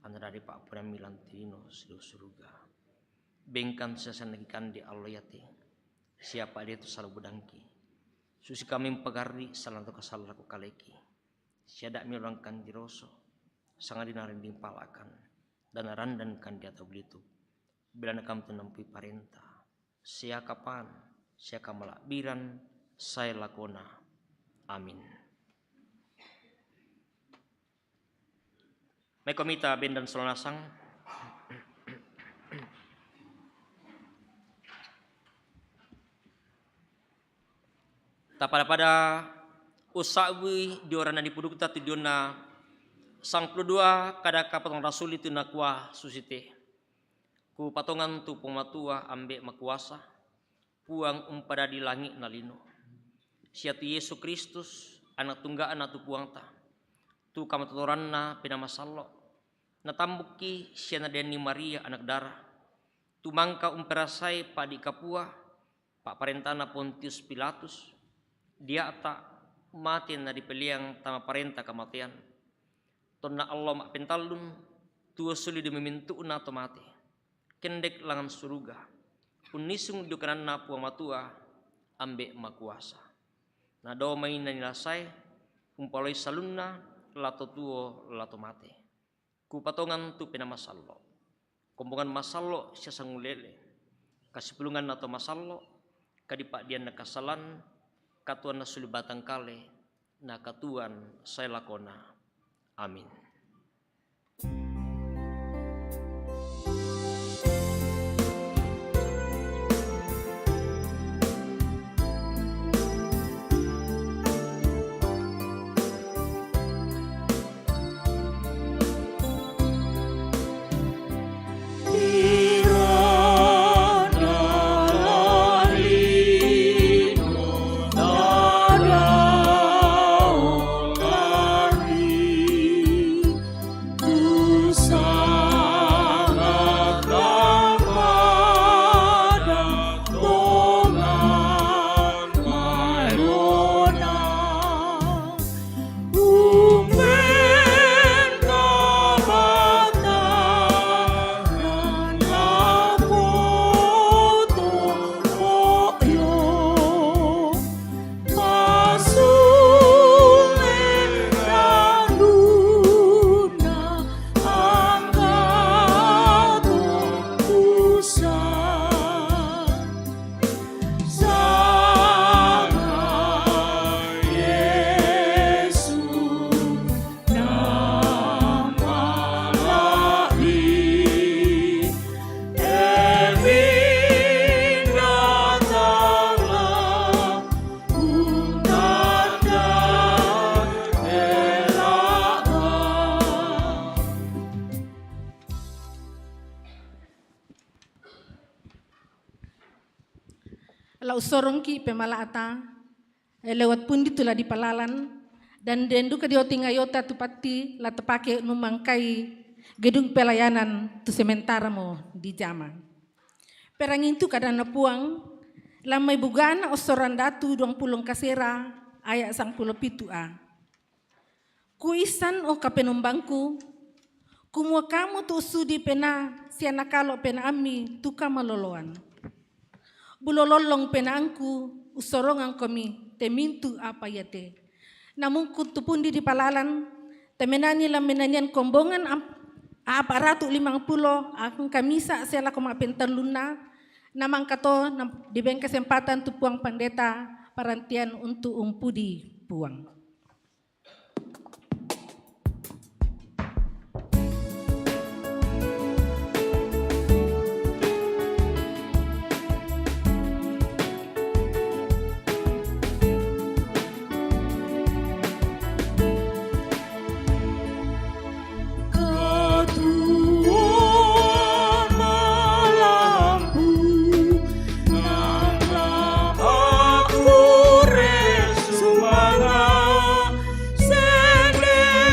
anna dadi pa'poraiammi lan te lino sidao suruga. Bengkan siasenna kikande allo iate, siapa de tu sala budangki. Susi kami mpagarri' sala to kasala lako kaleki. Siada'mi ulangkan diroso, sangadinna rinding palakan, dan randankan di atau belituk. Belana kami tu nampui parenta, sia kapan, sia kamala'biran, sae lakona. Amin. Maikomi ta bendan sola nasang. Tapada-pada ussa'bui dio ranna dipudukta tu dionna sangpulo dua kada kapatang rasuli tu nakua susite. Kupatongan tu Puang Matua Ambe' Makuasa, Puang umpadadi langi' na lino, sia tu Yesu Kristus, Ana' Tungga'na tu Puangta, tu kamatotoranna Penaa Masallo', natambukki sia nadeanni Maria anak dara, tu mangka umperasai pa'di' kapua, pa'parentana Pontius Pilatus, dia'ta' mate nadipeleang tama parenta kamatean. Tonna allo ma'pentallun, tuo suli dio mamintu'na to mate, kendek langan suruga, unnisung dio kananna Puang Matua Ambe' Makuasa. Nadao mai nanilasae, umpaloi salunna, la to tuo, la to mate. Kupatongan tu Penaa Masallo', kombongan masallo' sia sangulele, kasipulunganna to masallo', kadipa'dianna kasalan, katuanna suli batang kale, na katuan sae lakona. Amin. Tau sorong ki pemalaata, eh, lewat pundi tu la di palalan, dan dendu ka di otinga yota tu pati la tapake numangkai gedung pelayanan tu sementara mo di jama. Perangintu kadana Puang, lamai bugana osoran datu duang pulong kasera, ayat sangpulo pitu a. Kuisan o kapenumbangku, kumua kamu tu usudi pena, sianakalo pena ami tu kamaloloan. Bulololong penaangku, usorongan komi, temintu apa yate. Namungku tu pundi di palalan, temenani la menanian kombongan am-, apa ratu limang pulo, akang kamisa sela koma pentaluna, namangkato, nam-, dibeng kesempatan tu Puang Pandeta, parantian untuk umpudi Puang. Katuon malampu, nang lampu resumanga, sende-sende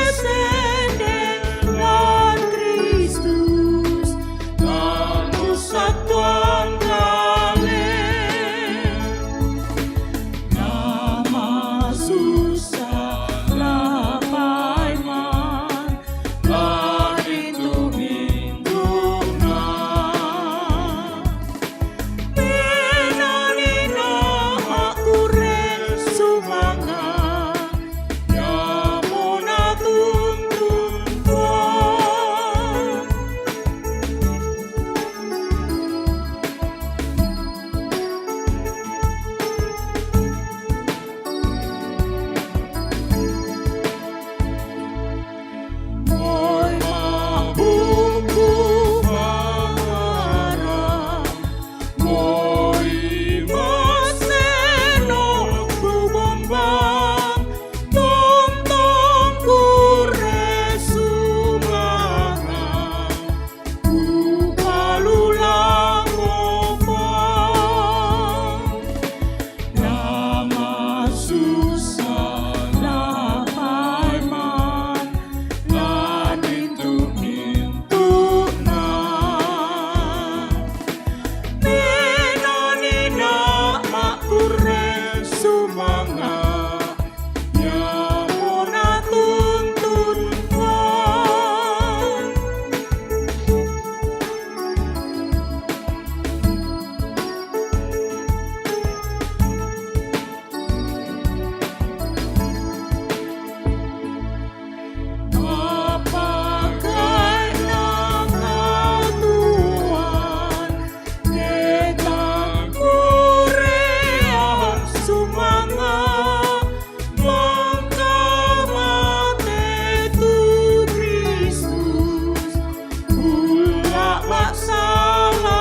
lan Kristus, nang pusat tuan kale. Nama susah la paiman, la rintu-rintu na. Menani nama kuren sumanga, ya mona tuntun Tuhan. Moi mabuku mangara, moi maseno bubombang, tongtong kuresumanga. Kupalulang opa, nama susah la paiman, la nintu-nintu na. Menani nama kuren sumanga, ya mona tuntun Tuhan. Apakah nama Tuhan, ketang kureang sumanga, mangkamate tu Kristus, ulak masalambu.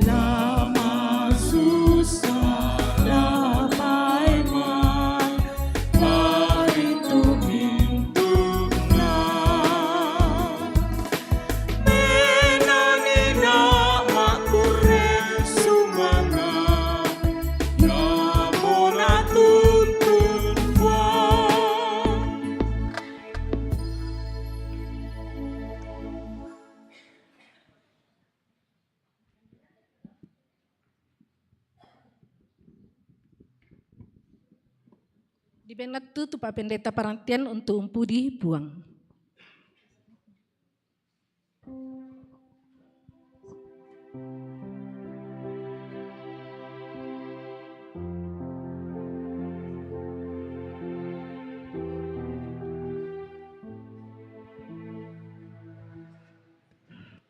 Lama susah, la paiman, la rintu-rintu na. Menani nama kuren sumanga, ya mona tuntun Tuhan. Dibeng la tu Pak Pendeta parantian untuk umpudi Puang.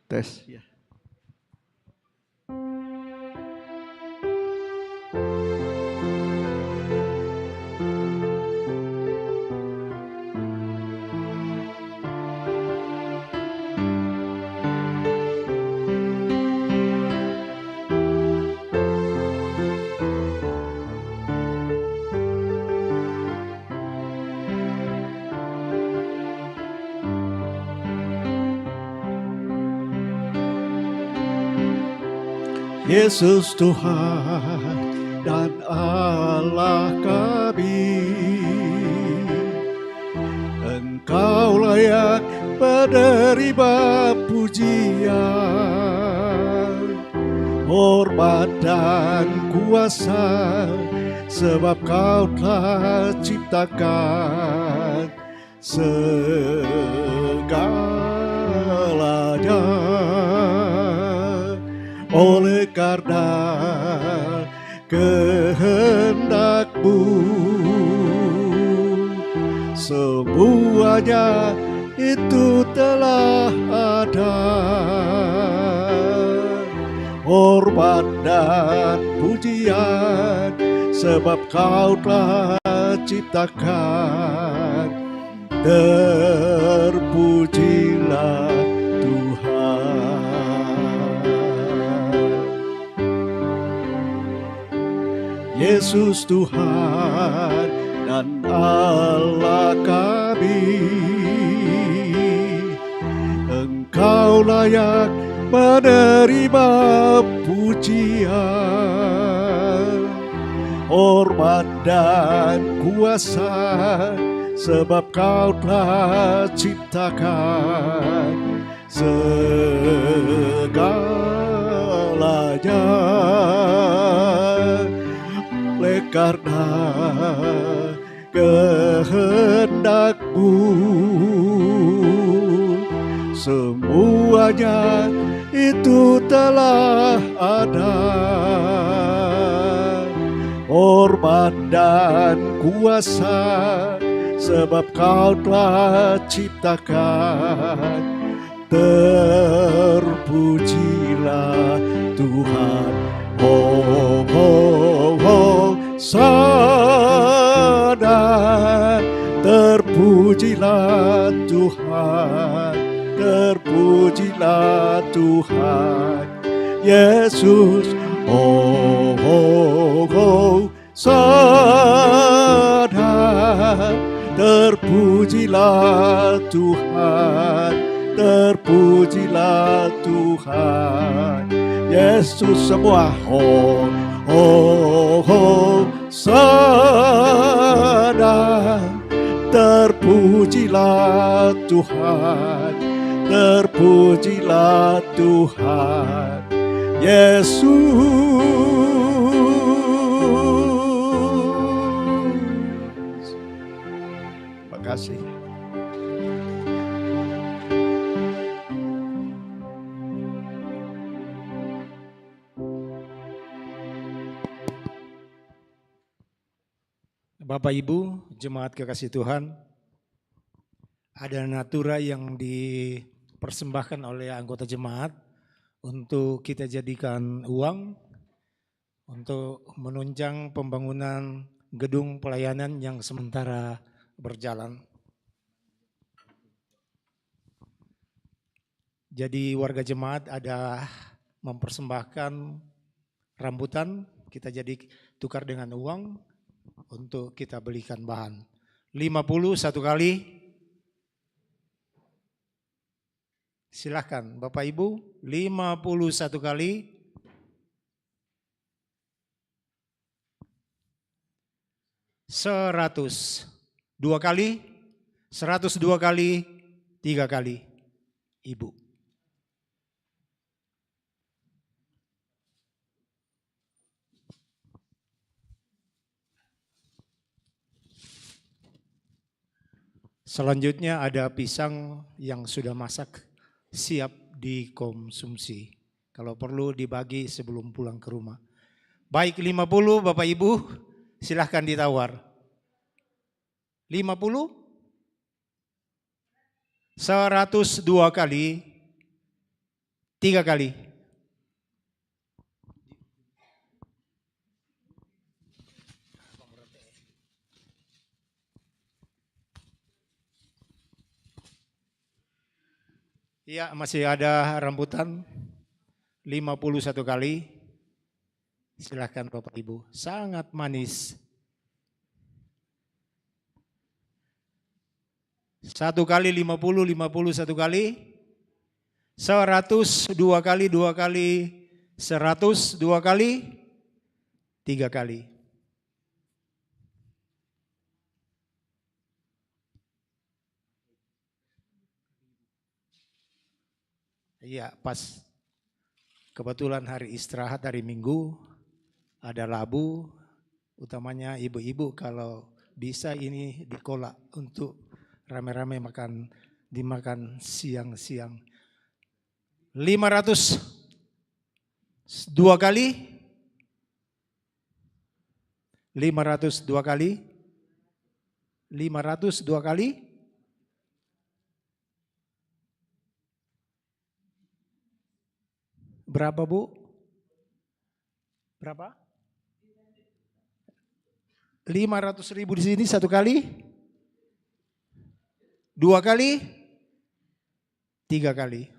Tes, ya. Yesus Tuhan dan Allah kami, Engkau layak menerima pujian, hormat dan kuasa, sebab Kau telah ciptakan segalanya. Oleh karena kehendak-Mu, semuanya itu telah ada. Hormat dan pujian, sebab Kau telah ciptakan. Terpujilah Tuhan. Yesus Tuhan dan Allah kami, Engkau layak menerima pujian, hormat dan kuasa, sebab Kau telah ciptakan segalanya. Oleh karena kehendak-Mu, semuanya itu telah ada. Hormat dan kuasa, sebab Kau telah ciptakan. Terpujilah Tuhan. Ho, ho, ho, sana. Terpujilah Tuhan. Terpujilah Tuhan. Yesus. Ho, ho, ho, sana. Terpujilah Tuhan, terpujilah Tuhan. Yesus semua. Ho, ho, ho, sana. Terpujilah Tuhan, terpujilah Tuhan. Yesus. Terima kasih. Bapak Ibu, jemaat kekasih Tuhan, ada natura yang dipersembahkan oleh anggota jemaat untuk kita jadikan uang untuk menunjang pembangunan gedung pelayanan yang sementara berjalan. Jadi warga jemaat ada mempersembahkan rambutan, kita jadi tukar dengan uang untuk kita belikan bahan. Lima puluh satu kali. Silahkan Bapak Ibu, lima puluh satu kali. Seratus dua kali, seratus dua kali, tiga kali. Ibu. Selanjutnya ada pisang yang sudah masak, siap dikonsumsi. Kalau perlu dibagi sebelum pulang ke rumah. Baik, lima puluh Bapak Ibu, silahkan ditawar. Lima puluh? Seratus dua kali, tiga kali. Iya, masih ada rambutan lima puluh satu kali. Silahkan Bapak Ibu, sangat manis. Satu kali lima puluh, lima puluh satu kali, seratus dua kali, dua kali, Seratus dua kali, tiga kali. Iya, pas kebetulan hari istirahat, hari Minggu, ada labu, utamanya ibu-ibu kalau bisa ini dikolak untuk rame-rame makan, dimakan siang-siang. Lima ratus dua kali, lima ratus dua kali, lima ratus dua kali. Berapa, Bu? Berapa? Lima ratus ribu di sini satu kali, dua kali, tiga kali.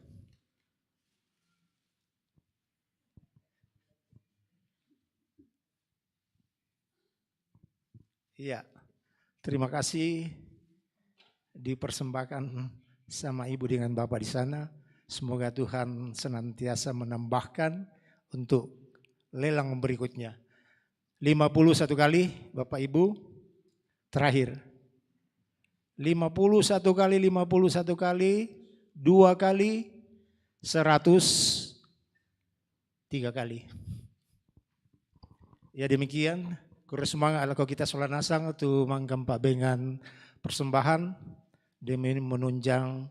Iya, terima kasih dipersembahkan sama Ibu dengan Bapak di sana. Semoga Tuhan senantiasa menambahkan untuk lelang berikutnya. Lima puluh satu kali, Bapak Ibu, terakhir. Lima puluh satu kali, lima puluh satu kali, dua kali, seratus tiga kali. Ya, demikian, kurang semangat kalau kita sola nasang tu mangkampa bengan persembahan demi menunjang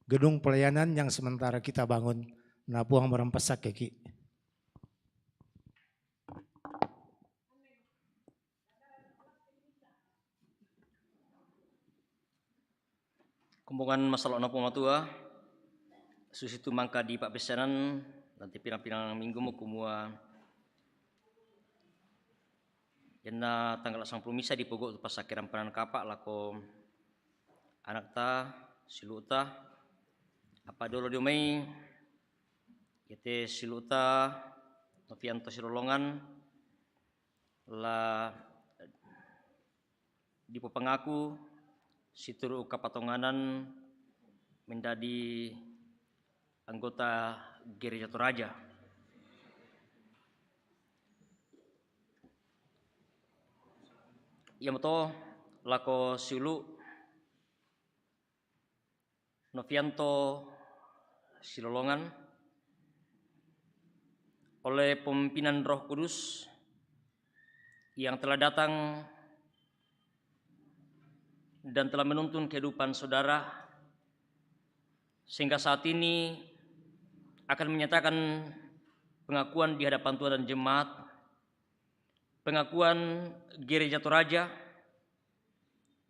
gedung pelayanan yang sementara kita bangun. Nah, puang merampas sakeki. Kumbongan masalah na pematua, susitu mangka di pa'pessenan, nanti pinang-pinang minggu mo kumua, iyanna tanggal sangpulo misa dipogo' tu passakke rampanan kapa' lako anakta, silu'ta, apa dolo dio mai, iate silu'ta, Novianto Silolongan, la dipopangaku situru' kapatonganan menjadi anggota Gereja Toraja. Iamoto lako siulu' Novianto Silolongan, oleh pemimpinan Roh Kudus yang telah datang dan telah menuntun kehidupan saudara, sehingga saat ini akan menyatakan pengakuan di hadapan Tuhan dan jemaat, pengakuan Gereja Toraja,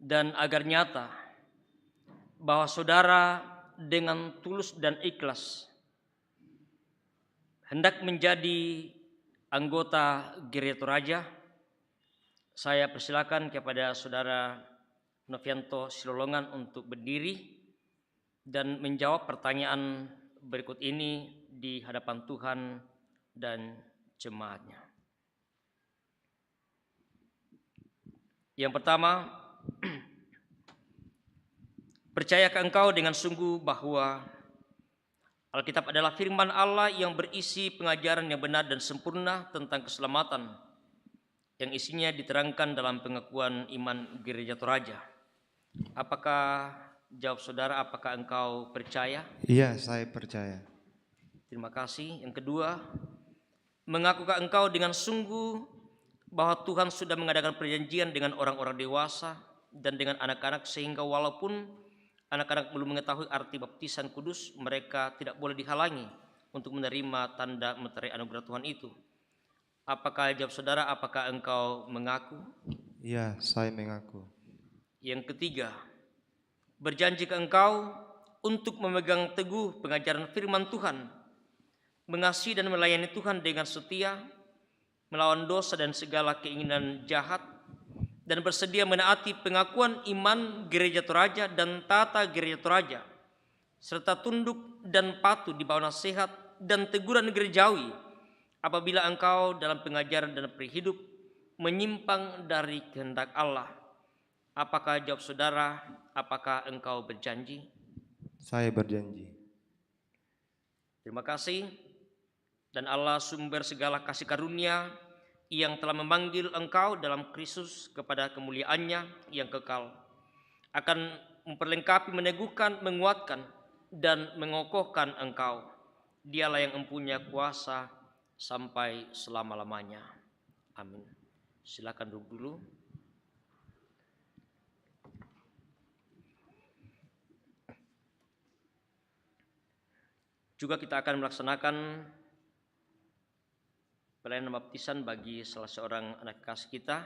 dan agar nyata bahwa saudara dengan tulus dan ikhlas hendak menjadi anggota Gereja Toraja, saya persilakan kepada saudara Novianto Silolongan untuk berdiri dan menjawab pertanyaan berikut ini di hadapan Tuhan dan jemaatnya. Yang pertama, percayakah engkau dengan sungguh bahwa Alkitab adalah firman Allah yang berisi pengajaran yang benar dan sempurna tentang keselamatan, yang isinya diterangkan dalam pengakuan iman Gereja Toraja? Apakah, jawab saudara, apakah engkau percaya? Iya, saya percaya. Terima kasih. Yang kedua, mengakukah engkau dengan sungguh bahwa Tuhan sudah mengadakan perjanjian dengan orang-orang dewasa dan dengan anak-anak, sehingga walaupun anak-anak belum mengetahui arti baptisan kudus, mereka tidak boleh dihalangi untuk menerima tanda meterai anugerah Tuhan itu? Apakah, jawab saudara, apakah engkau mengaku? Iya, saya mengaku. Yang ketiga, berjanjikah engkau untuk memegang teguh pengajaran firman Tuhan, mengasihi dan melayani Tuhan dengan setia, melawan dosa dan segala keinginan jahat, dan bersedia menaati pengakuan iman Gereja Toraja dan tata Gereja Toraja, serta tunduk dan patuh di bawah nasihat dan teguran gerejawi apabila engkau dalam pengajaran dan prinsip hidup menyimpang dari kehendak Allah? Apakah, jawab saudara, apakah engkau berjanji? Saya berjanji. Terima kasih. Dan Allah, sumber segala kasih karunia, yang telah memanggil engkau dalam Kristus kepada kemuliaan-Nya yang kekal, akan memperlengkapi, meneguhkan, menguatkan, dan mengokohkan engkau. Dialah yang empunya kuasa sampai selama-lamanya. Amin. Silakan duduk dulu. Juga kita akan melaksanakan pelayanan baptisan bagi salah seorang anak kekasih kita,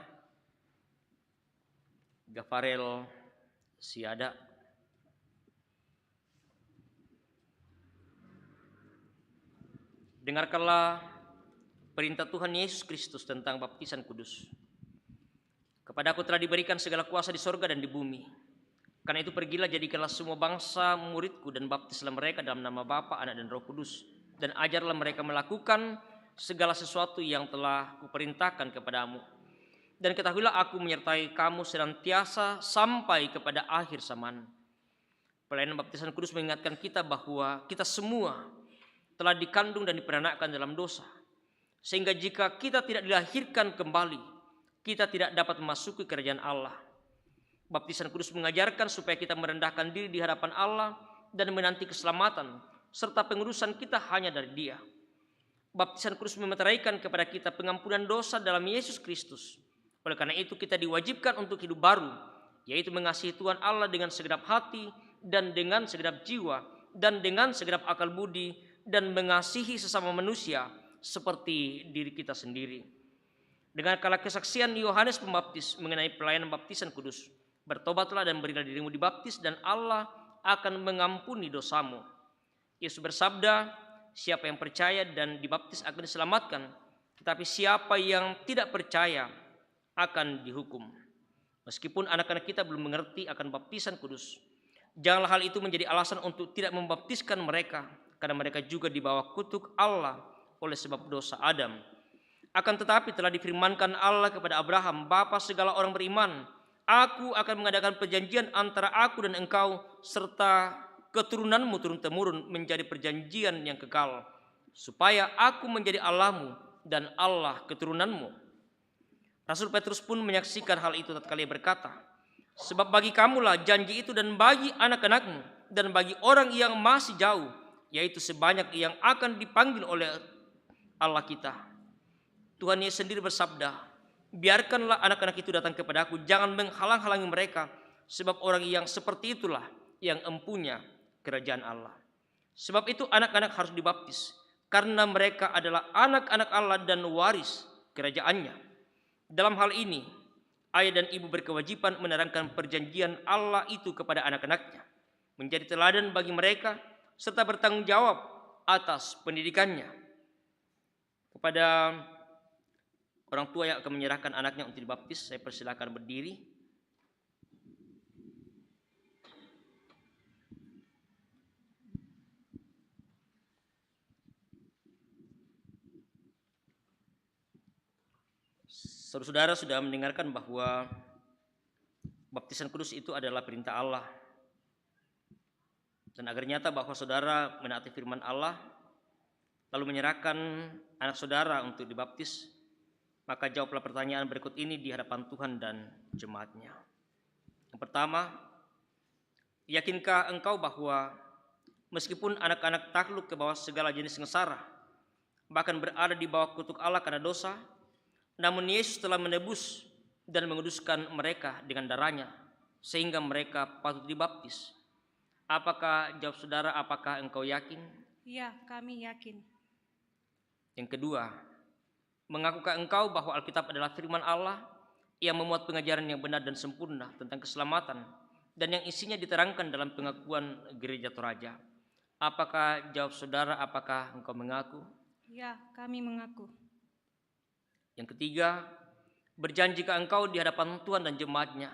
Gafarel Siada. Dengarkanlah perintah Tuhan Yesus Kristus tentang baptisan kudus. "Kepadaku telah diberikan segala kuasa di sorga dan di bumi. Karena itu pergilah, jadikanlah semua bangsa muridku dan baptislah mereka dalam nama Bapa, Anak, dan Roh Kudus. Dan ajarlah mereka melakukan segala sesuatu yang telah kuperintahkan kepadamu. Dan ketahuilah aku menyertai kamu senantiasa sampai kepada akhir zaman." Pelayanan baptisan kudus mengingatkan kita bahwa kita semua telah dikandung dan diperanakkan dalam dosa. Sehingga jika kita tidak dilahirkan kembali, kita tidak dapat memasuki kerajaan Allah. Baptisan kudus mengajarkan supaya kita merendahkan diri di hadapan Allah dan menanti keselamatan, serta pengudusan kita hanya dari Dia. Baptisan kudus memeteraikan kepada kita pengampunan dosa dalam Yesus Kristus. Oleh karena itu, kita diwajibkan untuk hidup baru, yaitu mengasihi Tuhan Allah dengan segenap hati dan dengan segenap jiwa dan dengan segenap akal budi, dan mengasihi sesama manusia seperti diri kita sendiri. Dengarkanlah kesaksian Yohanes Pembaptis mengenai pelayanan baptisan kudus. "Bertobatlah dan berilah dirimu dibaptis, dan Allah akan mengampuni dosamu." Yesus bersabda, "Siapa yang percaya dan dibaptis akan diselamatkan, tetapi siapa yang tidak percaya akan dihukum." Meskipun anak-anak kita belum mengerti akan baptisan kudus, janganlah hal itu menjadi alasan untuk tidak membaptiskan mereka, karena mereka juga di bawah kutuk Allah oleh sebab dosa Adam. Akan tetapi telah difirmankan Allah kepada Abraham, bapa segala orang beriman, "Aku akan mengadakan perjanjian antara Aku dan engkau, serta keturunanmu turun-temurun menjadi perjanjian yang kekal, supaya Aku menjadi Allahmu dan Allah keturunanmu." Rasul Petrus pun menyaksikan hal itu tatkala ia berkata, "Sebab bagi kamulah janji itu dan bagi anak-anakmu dan bagi orang yang masih jauh, yaitu sebanyak yang akan dipanggil oleh Allah kita." Tuhan Yesus sendiri bersabda, "Biarkanlah anak-anak itu datang kepada-Ku, jangan menghalang-halangi mereka, sebab orang yang seperti itulah yang empunya kerajaan Allah." Sebab itu anak-anak harus dibaptis, karena mereka adalah anak-anak Allah dan waris kerajaan-Nya. Dalam hal ini, ayah dan ibu berkewajiban menerangkan perjanjian Allah itu kepada anak-anaknya, menjadi teladan bagi mereka, serta bertanggung jawab atas pendidikannya. Kepada orang tua yang akan menyerahkan anaknya untuk dibaptis, saya persilakan berdiri. Saudara-saudara sudah mendengarkan bahwa baptisan kudus itu adalah perintah Allah. Dan agar nyata bahwa saudara menaati firman Allah, lalu menyerahkan anak saudara untuk dibaptis, maka jawablah pertanyaan berikut ini di hadapan Tuhan dan jemaat-Nya. Yang pertama, yakinkah engkau bahwa meskipun anak-anak takluk ke bawah segala jenis sengsara, bahkan berada di bawah kutuk Allah karena dosa, namun Yesus telah menebus dan menguduskan mereka dengan darah-Nya, sehingga mereka patut dibaptis? Apakah, jawab saudara, apakah engkau yakin? Ya, kami yakin. Yang kedua, mengakukah engkau bahwa Alkitab adalah firman Allah yang memuat pengajaran yang benar dan sempurna tentang keselamatan, dan yang isinya diterangkan dalam pengakuan Gereja Toraja? Apakah, jawab saudara, apakah engkau mengaku? Ya, kami mengaku. Yang ketiga, berjanjikah engkau di hadapan Tuhan dan jemaat-Nya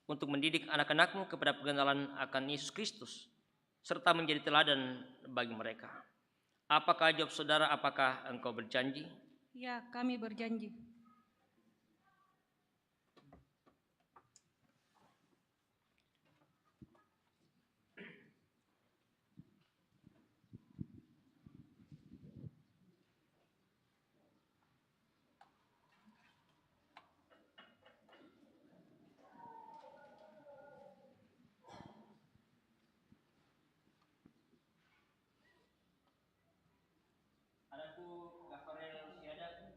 untuk mendidik anak-anakmu kepada pengenalan akan Yesus Kristus, serta menjadi teladan bagi mereka? Apakah, jawab saudara, apakah engkau berjanji? Ya, kami berjanji. Aku Gafarel Siada.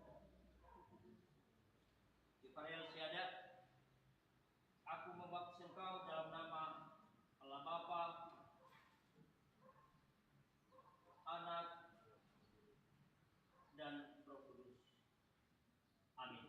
Gafarel Siada. Aku membaptis engkau dalam nama Allah Bapa, Anak, dan Roh Kudus. Amin.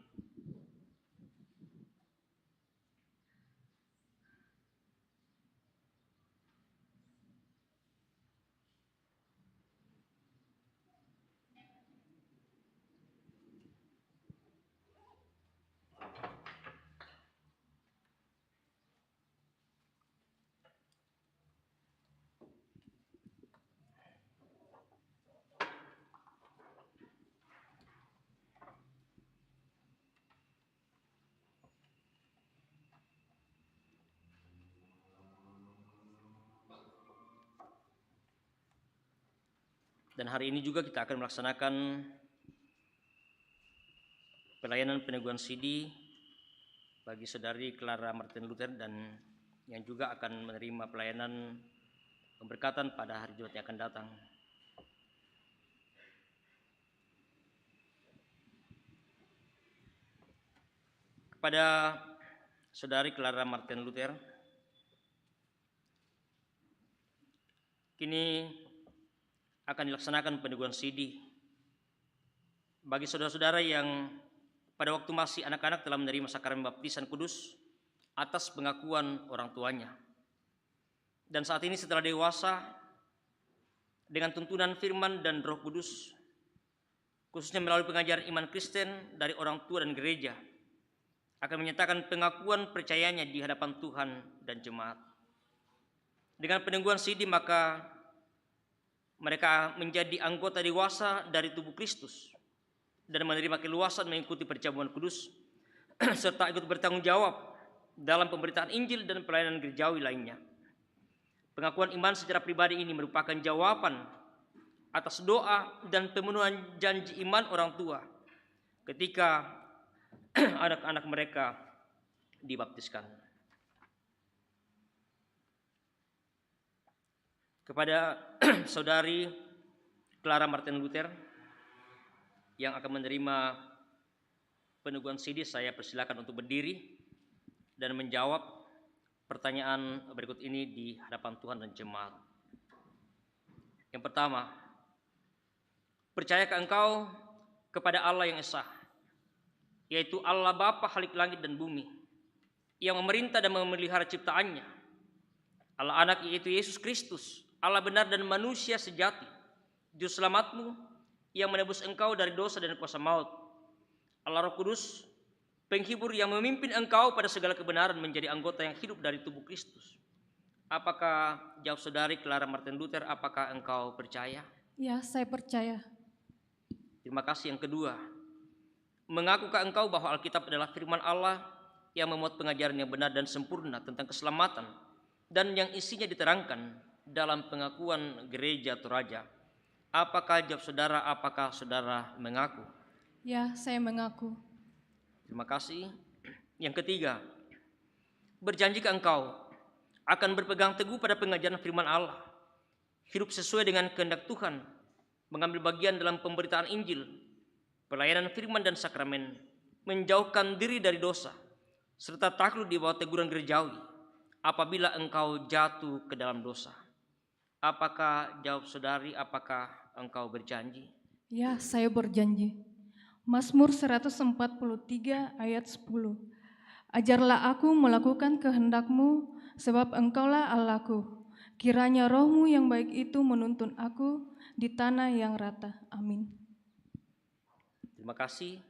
Dan hari ini juga kita akan melaksanakan pelayanan peneguhan sidi bagi Saudari Clara Martin Luther, dan yang juga akan menerima pelayanan pemberkatan pada hari Jumat yang akan datang. Kepada Saudari Clara Martin Luther, kini akan dilaksanakan peneguhan sidi bagi saudara-saudara yang pada waktu masih anak-anak telah menerima sakramen baptisan kudus atas pengakuan orang tuanya. Dan saat ini setelah dewasa, dengan tuntunan firman dan Roh Kudus, khususnya melalui pengajaran iman Kristen dari orang tua dan gereja, akan menyatakan pengakuan percayanya di hadapan Tuhan dan jemaat. Dengan peneguhan sidi, maka mereka menjadi anggota dewasa dari tubuh Kristus dan menerima keluasan mengikuti perjamuan kudus, serta ikut bertanggung jawab dalam pemberitaan Injil dan pelayanan gerejawi lainnya. Pengakuan iman secara pribadi ini merupakan jawaban atas doa dan pemenuhan janji iman orang tua ketika anak-anak mereka dibaptiskan. Kepada Saudari Clara Martin Luther yang akan menerima peneguhan sidi, saya persilakan untuk berdiri dan menjawab pertanyaan berikut ini di hadapan Tuhan dan jemaat. Yang pertama, percayakah engkau kepada Allah yang esa, yaitu Allah Bapa Khalik langit dan bumi, yang memerintah dan memelihara ciptaannya? Allah Anak, yaitu Yesus Kristus, Allah benar dan manusia sejati, Juru Selamatmu, yang menebus engkau dari dosa dan kuasa maut. Allah Roh Kudus, penghibur yang memimpin engkau pada segala kebenaran, menjadi anggota yang hidup dari tubuh Kristus. Apakah, jawab Saudari Clara Martin Luther, apakah engkau percaya? Ya, saya percaya. Terima kasih. Yang kedua, mengakukah engkau bahwa Alkitab adalah firman Allah yang memuat pengajaran yang benar dan sempurna tentang keselamatan, dan yang isinya diterangkan dalam pengakuan Gereja Toraja? Apakah, jawab saudara, apakah saudara mengaku? Ya, saya mengaku. Terima kasih. Yang ketiga, berjanjikah engkau akan berpegang teguh pada pengajaran firman Allah, hidup sesuai dengan kehendak Tuhan, mengambil bagian dalam pemberitaan Injil, pelayanan firman dan sakramen, menjauhkan diri dari dosa, serta takluk di bawah teguran gerejawi apabila engkau jatuh ke dalam dosa? Apakah, jawab saudari, apakah engkau berjanji? Ya, saya berjanji. Mazmur seratus empat puluh tiga ayat sepuluh. Ajarlah aku melakukan kehendakmu, sebab engkaulah Allahku. Kiranya rohmu yang baik itu menuntun aku di tanah yang rata. Amin. Terima kasih.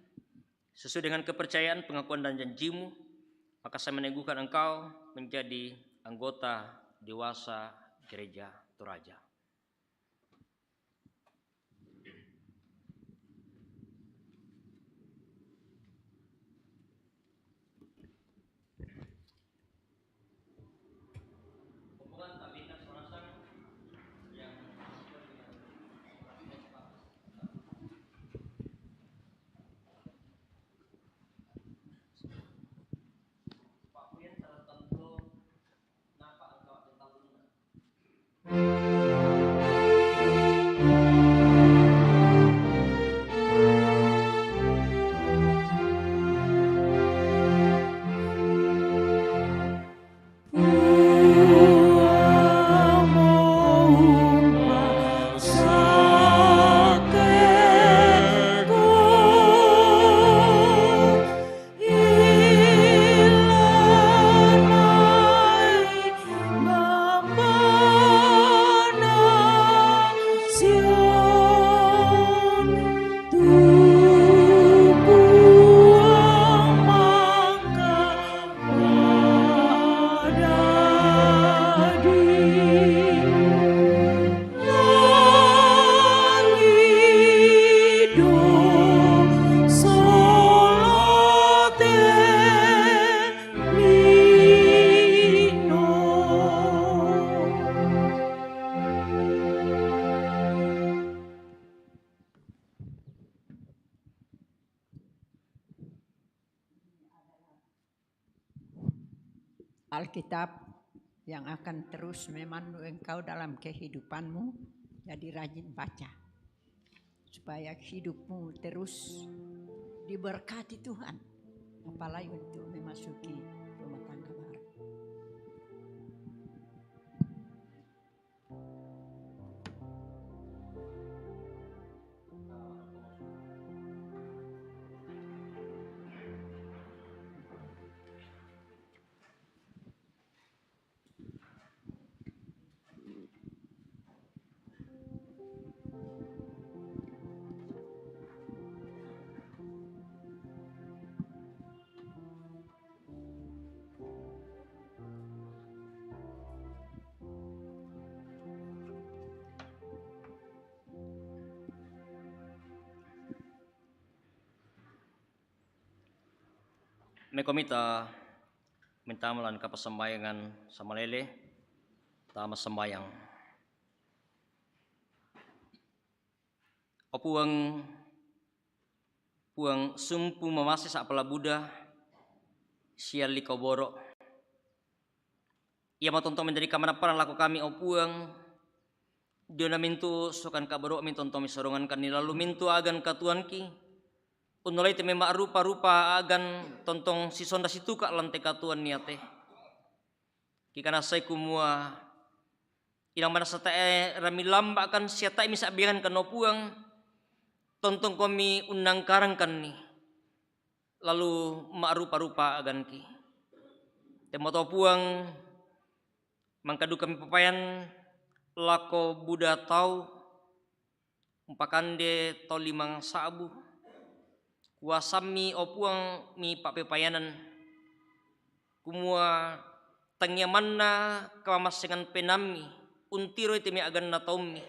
Sesuai dengan kepercayaan, pengakuan, dan janjimu, maka saya meneguhkan engkau menjadi anggota dewasa Gereja Toraja. Alkitab yang akan terus memandu engkau dalam kehidupanmu. Jadi rajin baca supaya hidupmu terus diberkati Tuhan, apalagi untuk memasuki rumah tangga baru. Meko mita minta malan kapassambayangan samalele, tama sambayang. O Puang, Puang sumpu mamase sa' palabuda, sialli koboro. Ia matontong menjadi kamanapparan lako kami, o Puang, diona mintu sokan kaboro'mi tontong misorongankanni lalu mintu agan katuanki, unnolai te mema'rupa-rupa agan tontong sisonda situka lante katuan niate. Kikanassai kumua inang manassa tae rami lamba'kan sia tae misa'biangankan, o Puang, tontongkomi unnangkarangkanni lalu ma'rupa-rupa aganki. Temmoto Puang, mangka dukami papayan lako buda tau umpakande tau limang sa'bu. Kuasammi, o Puang, mi pa'pepayanan, kumua tangia manna kamamassengan penaammi untiroi te mai aganna taummi.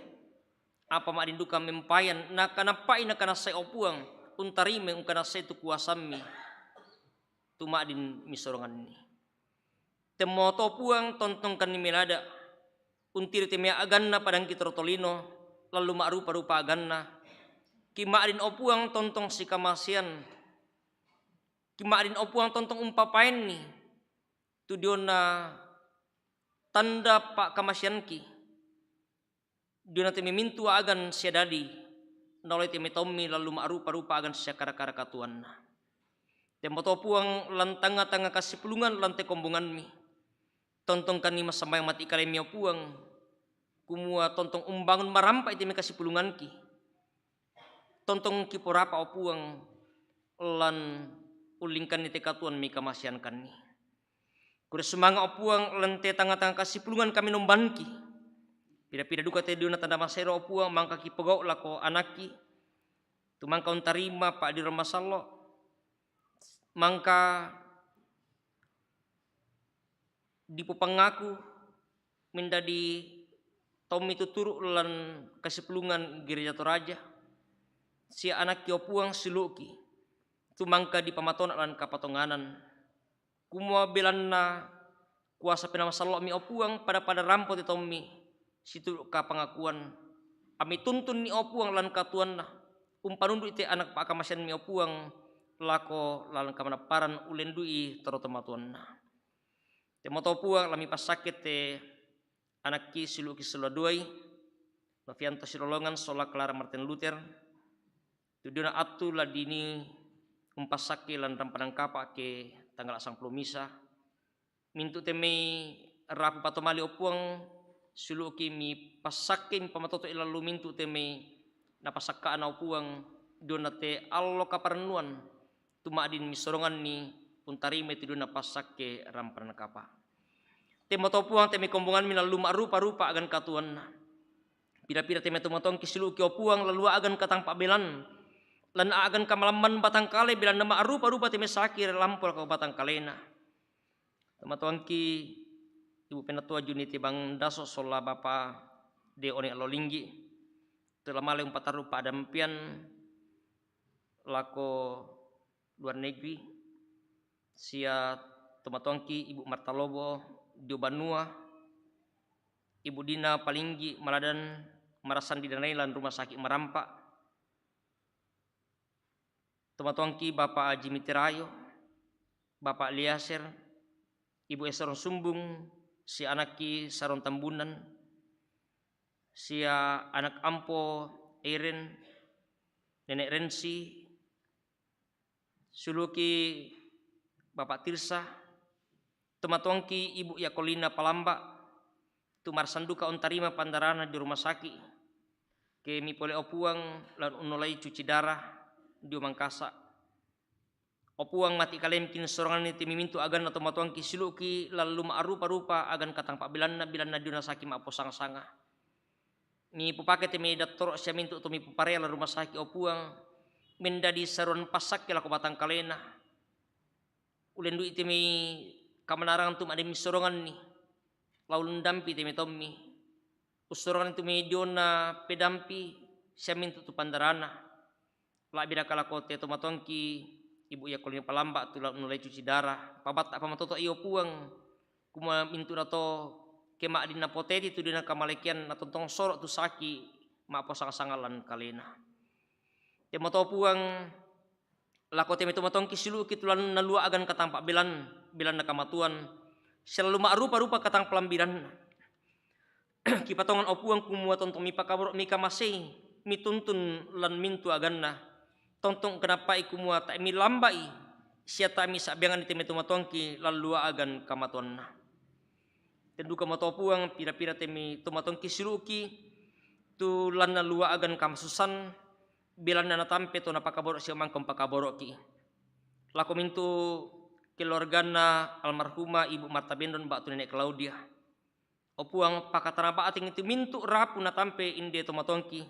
Apa ma'din duka mempayan nakanappa'i nakanassai, o Puang, untarimai ungkanassai tu kuasammi, tu ma'din misoronganni. Temmoto Puang, tontongkanni melada, untiri te mai aganna padangki torotolino, lalu ma'rupa-rupa aganna. Ki ma'din, o Puang, tontong sikamasean. Ki ma'din, o Puang, tontong umpapaenni tu diona tanda pa'kamaseanki. Diona te memintu agan sia dadi, naolai te mai taummi lalu ma'rupa-rupa agan sia kara-kara katuanna. Temmoto Puang, lan tangnga-tangnga kasipulungan lante kombongammi, tontongkanni massambayang mati kaleimmi, o Puang, kumua tontong umbangun marampa'i te mai kasipulunganki. Tontong kiporapa, o Puang, lan ullingkanni te katuan mikamaseankanni. Kure sumanga, o Puang, lan te tangnga-tangnga kasipulungan kami nombanki. Pida-pida duka te diona tanda masero, o Puang, mangka kipogau lako anakki, tu mangka untarima pa'diro masallo, mangka dipopangaku menjadi taummi tuturu lan kasipulungan Gereja Toraja, sia anakki, o Puang, silu'ki, tu mangka dipamatona lan kapatonganan. Kumua belanna kuasa penamasallo'mi, o Puang, pada-pada rampo te taummi situru kapangakuan. Ami tuntunni, o Puang, lan katuanna, umpanundu'i te anak pa'kamaseammi, o Puang, lako lalan kamanapparan ulendu'i toro tomatuanna. Temmoto Puang, lami passakke te anakki silu'ki silua duai, Novianto Silolongan sola Clara Martin Luther, tu diona attu la dini umpassakke lan rampanan kapa ke tanggala sangpulo misa. Mintu te mai rapu patomali, o Puang, silu'ki mipassakke mipamatoto'i lalu mintu te mai napasakka'na, o Puang, diona te allo kaparennuan, tu ma'din misoronganni untarimai tu diona passakke rampanan kapa. Temmoto Puang, te mai kombongammi lalu ma'rupa-rupa agan katuanna. Pida-pida te mai tomatoangki silu'ki, o Puang, lalu agan katampa belan, lan agan kamalamman batangkale belanna ma'rupa-rupa te mai saki ri lampu lako batangkalena. Tomatoangki Ibu Penatua Juniti Bang Daso sola Bapa De One Alolinggi, telah male umpatarru pa'dampian lako luar negeri, sia tomatoangki Ibu Marta Lobo dio banua, Ibu Dina Palinggi Maladan marassan didanai lan rumah sakit Marampa, tomatoangki Bapak Aji Mitirayo, Bapak Liaser, Ibu Esaron Sumbung, sia anakki Saron Tambunan, sia anak ampo Eren, Nenek Rensi, suluki Bapak Tirsa, tomatoangki Ibu Yakolina Palamba, tu marassan duka untarima pandarana di rumah sakit. Ke mipole o Puang, lan unnolai cuci darah di Mangkasa. O Puang, mati kalemi kinsoronganni te mimintu aganna tomatoangki suluki, lan luma'rupa-rupa agan katang pa'belanna, belanna diona saki ma'posanga-sanga. Mipopake te mai dattoro sia mintu to mipoparea lan rumah sakit, o Puang, mendadi saruan passakke lako batang kalena. Ulendui te mai kamanarangan tu ma'din misoronganni, la ulundampi te mai tommi. Ussoronganni tu mai diona pedampi sia mintu tu pandarana. La'biraka lako te tomatoangki Ibu Yakolina Palamba tu la unnolai cuci darah, pabatta pamatoto io Puang, kumua mintu nato ke ma'din napoteti tu diona kamalekean, natontong soro tu saki ma'posanga-sanga lan kalena. Temmoto Puang, lako te mai tomatoangki suluki tu lan nalua agan katang pa'belan, belanna kamatuan, sia la luma'rupa-rupa katang palambiranna. Kipatongan o Puang kumua tontong mipakaboro mikamasei, mituntun lan mintu aganna. Tontong kenappai kumua tae milambai, sia tae misa'beanganni te mai tomatoangki lan lua agan kamatuanna. Tenduka mato Puang, pira-pira te mai tomatoangki suluki tu lanna lua agan kamasusan, belanna natampe to napakaboro sia mangka umpakaboroki. Lako mintu keluarganna almarhumah Ibu Marta Bendon ba'tu Nenek Claudia. O Puang, pakatana ba'ting tu mintu rapu natampe inde tomatoangki.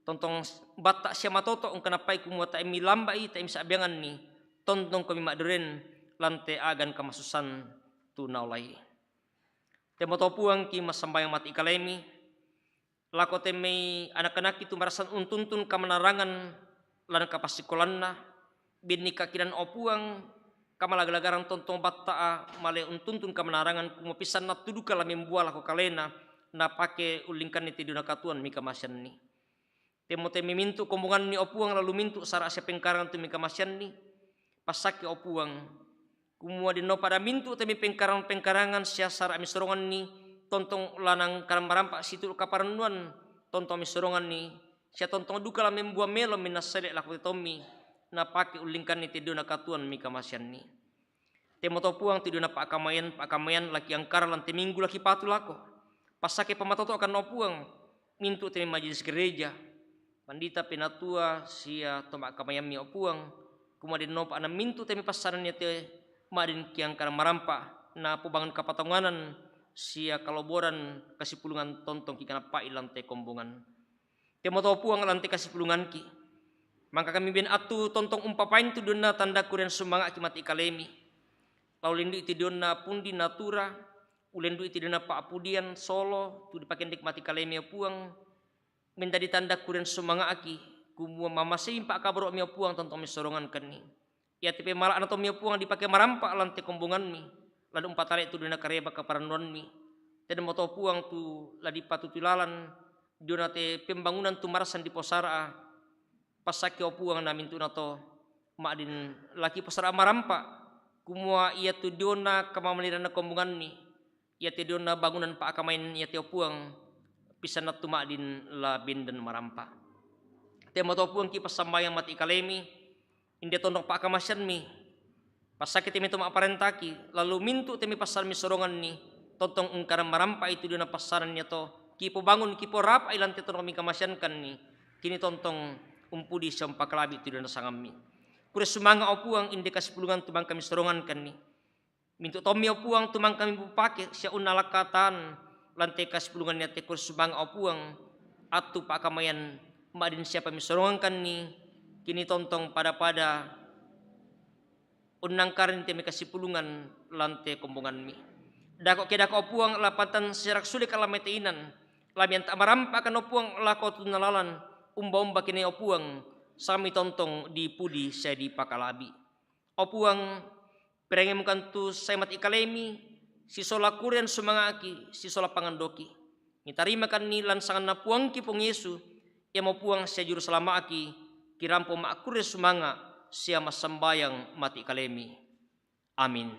Tontong batta sia matoto ungkenappai kumua tae milambai, tae misa'beanganni. Tontong komi ma'duren lan te agan kamasusan tu naolai. Temmoto Puang, ki massambayang mati kalemi lako te mai anak-anakki tu marassan untuntun kamanarangan lan kapassikolanna, benni kakinan o Puang, kamalaga-lagarang tontong batta'a male untuntun kamanarangan kumua pissanna tu duka la membua lako kalena, napake ullingkanni te diona katuoan mikamaseanni. Temmo te mai mintu kombonganni o Puang, lalu mintu sara sia pengkarangan tu mikamaseanni, passakke o Puang, kumua denno pada mintu te mai pengkarangan-pengkarangan sia sara misoronganni, tontong lanang karang marampa situru kaparennuan, tontong misoronganni, sia tontong duka la membua melo minnassele lako te tommi, napake ullingkanni te diona katuoan mikamaseanni. Temmoto Puang tu diona pa'kamayan, pa'kamayan laki angkara lan te minggu laki patu lako. Passakke pamatoto'kan o Puang, mintu te mai majelis gereja, pandita, penatua, sia to ma'kamayammi o Puang, kumua denno pa'na mintu te mai passanan iate ma'din kiangkara marampa, napobangun kapatonganan sia kaloboran kasipulungan tontong kikanappai lan te kombongan. Temmoto Puang lan te kasipulunganki. Mangka kami ben attu tontong umpapain tu dionna tanda kurian sumanga'ki mati kalemi. Lau lindui tu dionna pundi natura, ulendui tu dionna pa'pudian solo tu dipakendek mati kalemi o Puang, mendadi tanda kurian sumanga'ki, kumua mamasei pa'kaboro'mi o Puang tontong misorongankenni. Iate pemala'na tommi o Puang dipake marampa lan te kombonganmi, la umpatale tu diona kareba kaparennuanmi. Tenmoto Puang tu la dipatutu lalan, diona te pembangunan tu marassan diposara'a, passakke o Puang na mintu nato ma'din laki posara'a marampa, kumua iatu diona kamamaliranna kombonganmi, iate diona bangunan pa'kamayan iate o Puang, pissanna tu ma'din la benden marampa. Temmoto Puang ki passambayang mati kalemi, inde tondok pa'kamaseanmi, passakke te mai to ma'parentaki, lalu mintu te mai passanan misoronganni, tontong ungkarang marampa itu diona passanan iato, kipobangun, kiporapa'i lan te tondok mikamaseankanni, kini tontong umpudi sia umpakalabi tu diona sangammi. Kure sumanga o Puang, inde kasipulungan tu mangka misorongankanni. Mintu tommi o Puang tu mangka mipopake sia unnalakkatan lan te kasipulungan iate kure sumanga o Puang, attu pa'kamayan ma'din sia pamisorongangkanni, kini tontong pada-pada unnangkaranni te mai kasipulungan lan te kombonganmi. Dako ke dako o Puang, la pantang serak sule ka la meteinan, la mianta marampa'kan o Puang lako tunna lalan, umba-umba kini o Puang, sami tontong dipudi sia dipakalabi. O Puang, perengemukan tu sai mati kalemi, sisola kurian sumanga'ki, sisola pangandoki. Mitarimakanni lan sanganna Puangki Puang Yesu, iamo Puang sia Juru Salama'ki, kirampo ma'kurre sumanga' sia massambayang mati kalemi. Amin.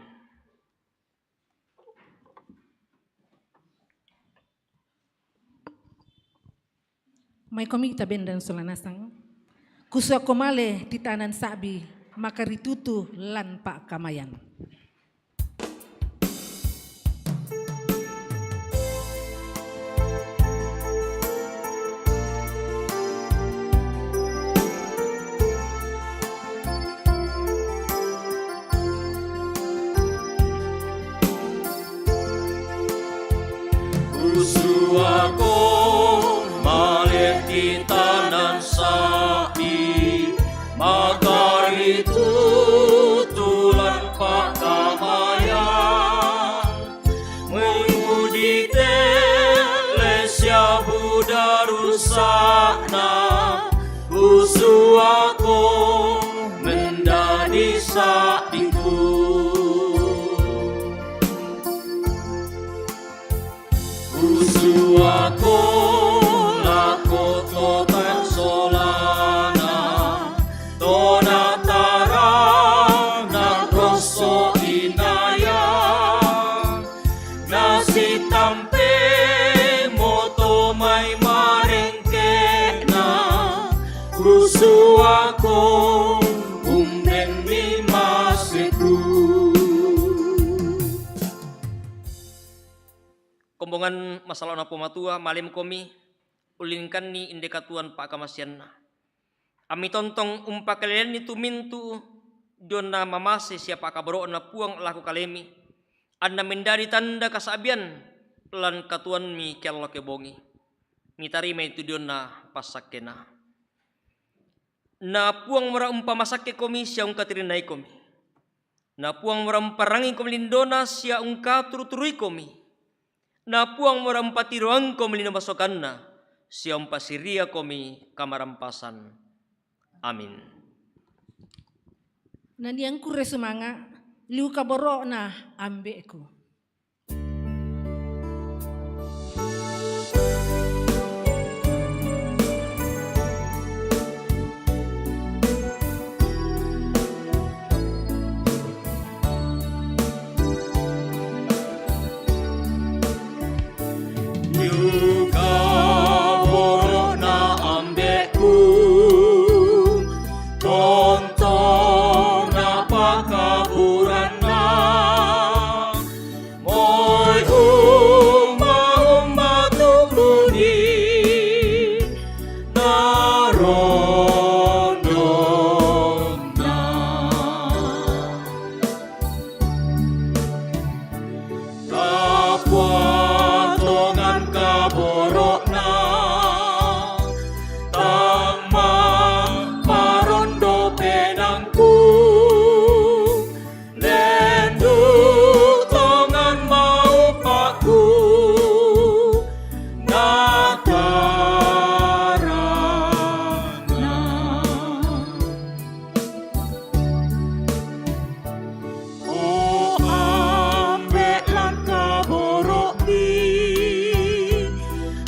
Mai komi tabendan sola nasang. Kusuako male titanan sa'bi, makaritutu lan pa'kamayan. Kusuako male titanan sa'bi, makaritutu lan pa'kamayan. Mengudi tele siabu darusa'na, kusuako mendadi sa'biku. Kusuako lako to tarsolana, to natarana rosso inaya, na sitampemo to mai marengke'na, kusuako umbenni maseku. Kombongan masala'na Puang Matua, malem komi, ullinkanni inde katuoan pa'kamasianna. Ammi tontong umpakaleleanni tu mintu' dionna mamase sia pa'kaboro'na Puang lako kalemi, anna mendadi tanda kasa'bian lan katuoammi ke allo ke bongi. Mitarimai tu dionna passakkena. Na Puang mora umpamasakke komi sia ungkaterinnaikomi. Na Puang mora umparangi komi lindona sia ungkaturu-turuikomi. Na Puang mora umpatiroang komi lino masokanna sia umpasiria komi kamarampasan. Amin. Naniang kurre sumanga', liu kaboro'na ambe'ku. Liu kaboro'na ambe'ku, tontongna pakaburanna, moi umma-umma tu mudi narondongna. Tapuatongan kaboro'na, tang ma-, marondo penaangku, lendu' tongan maupa'ku, natarana. O ambe' lan kaboro'mi,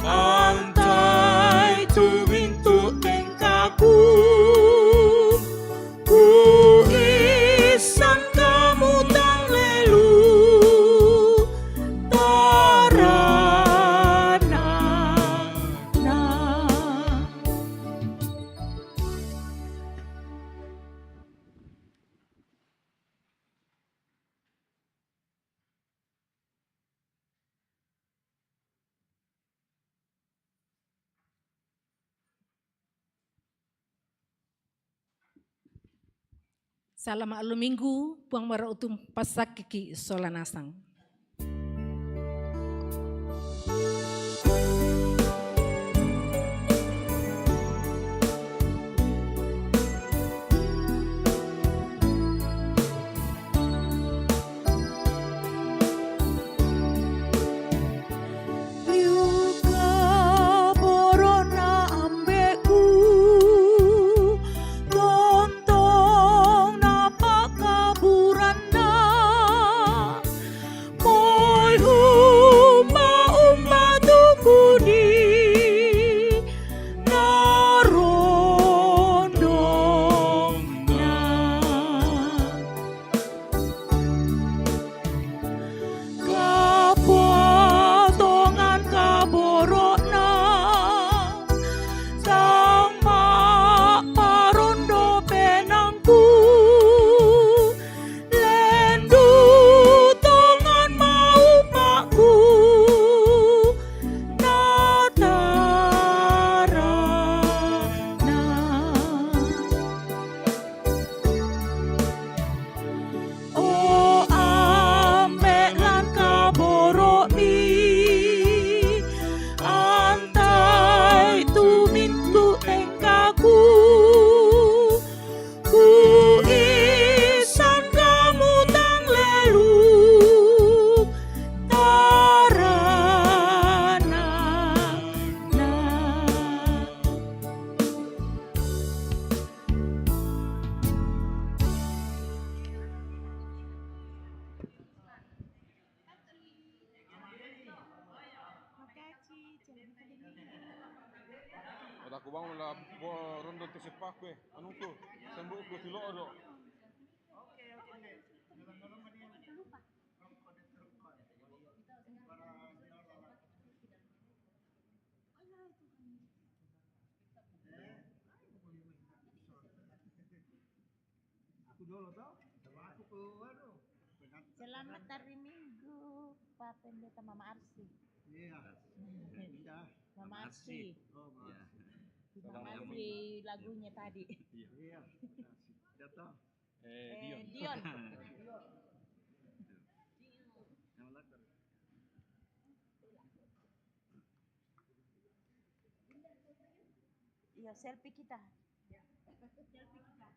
antai tu mintu' tengkaku, kuissan kamu tang lelu tarana. Salama' allo Minggu, Puang mara utumpassakki' sola nasang. Liu kaboro'na ambe'ku, tontongna pakaburanna, Aku bangun lah, po, rondo tu sepak kue. Anu tu, sembuk tu tilok tu. Aku dulu tau, sama aku ke anu. Selamat hari Minggu, Pak Pendeta, Mama Arsi. Iya. Iya. Mama Arsi. Oh, Mama Arsi. Mama Arsi lagunya tadi. Iya. Iya. Datang. Eh, Dion. Dion. Nama latar. Iya, selfie kita. Selfie kita.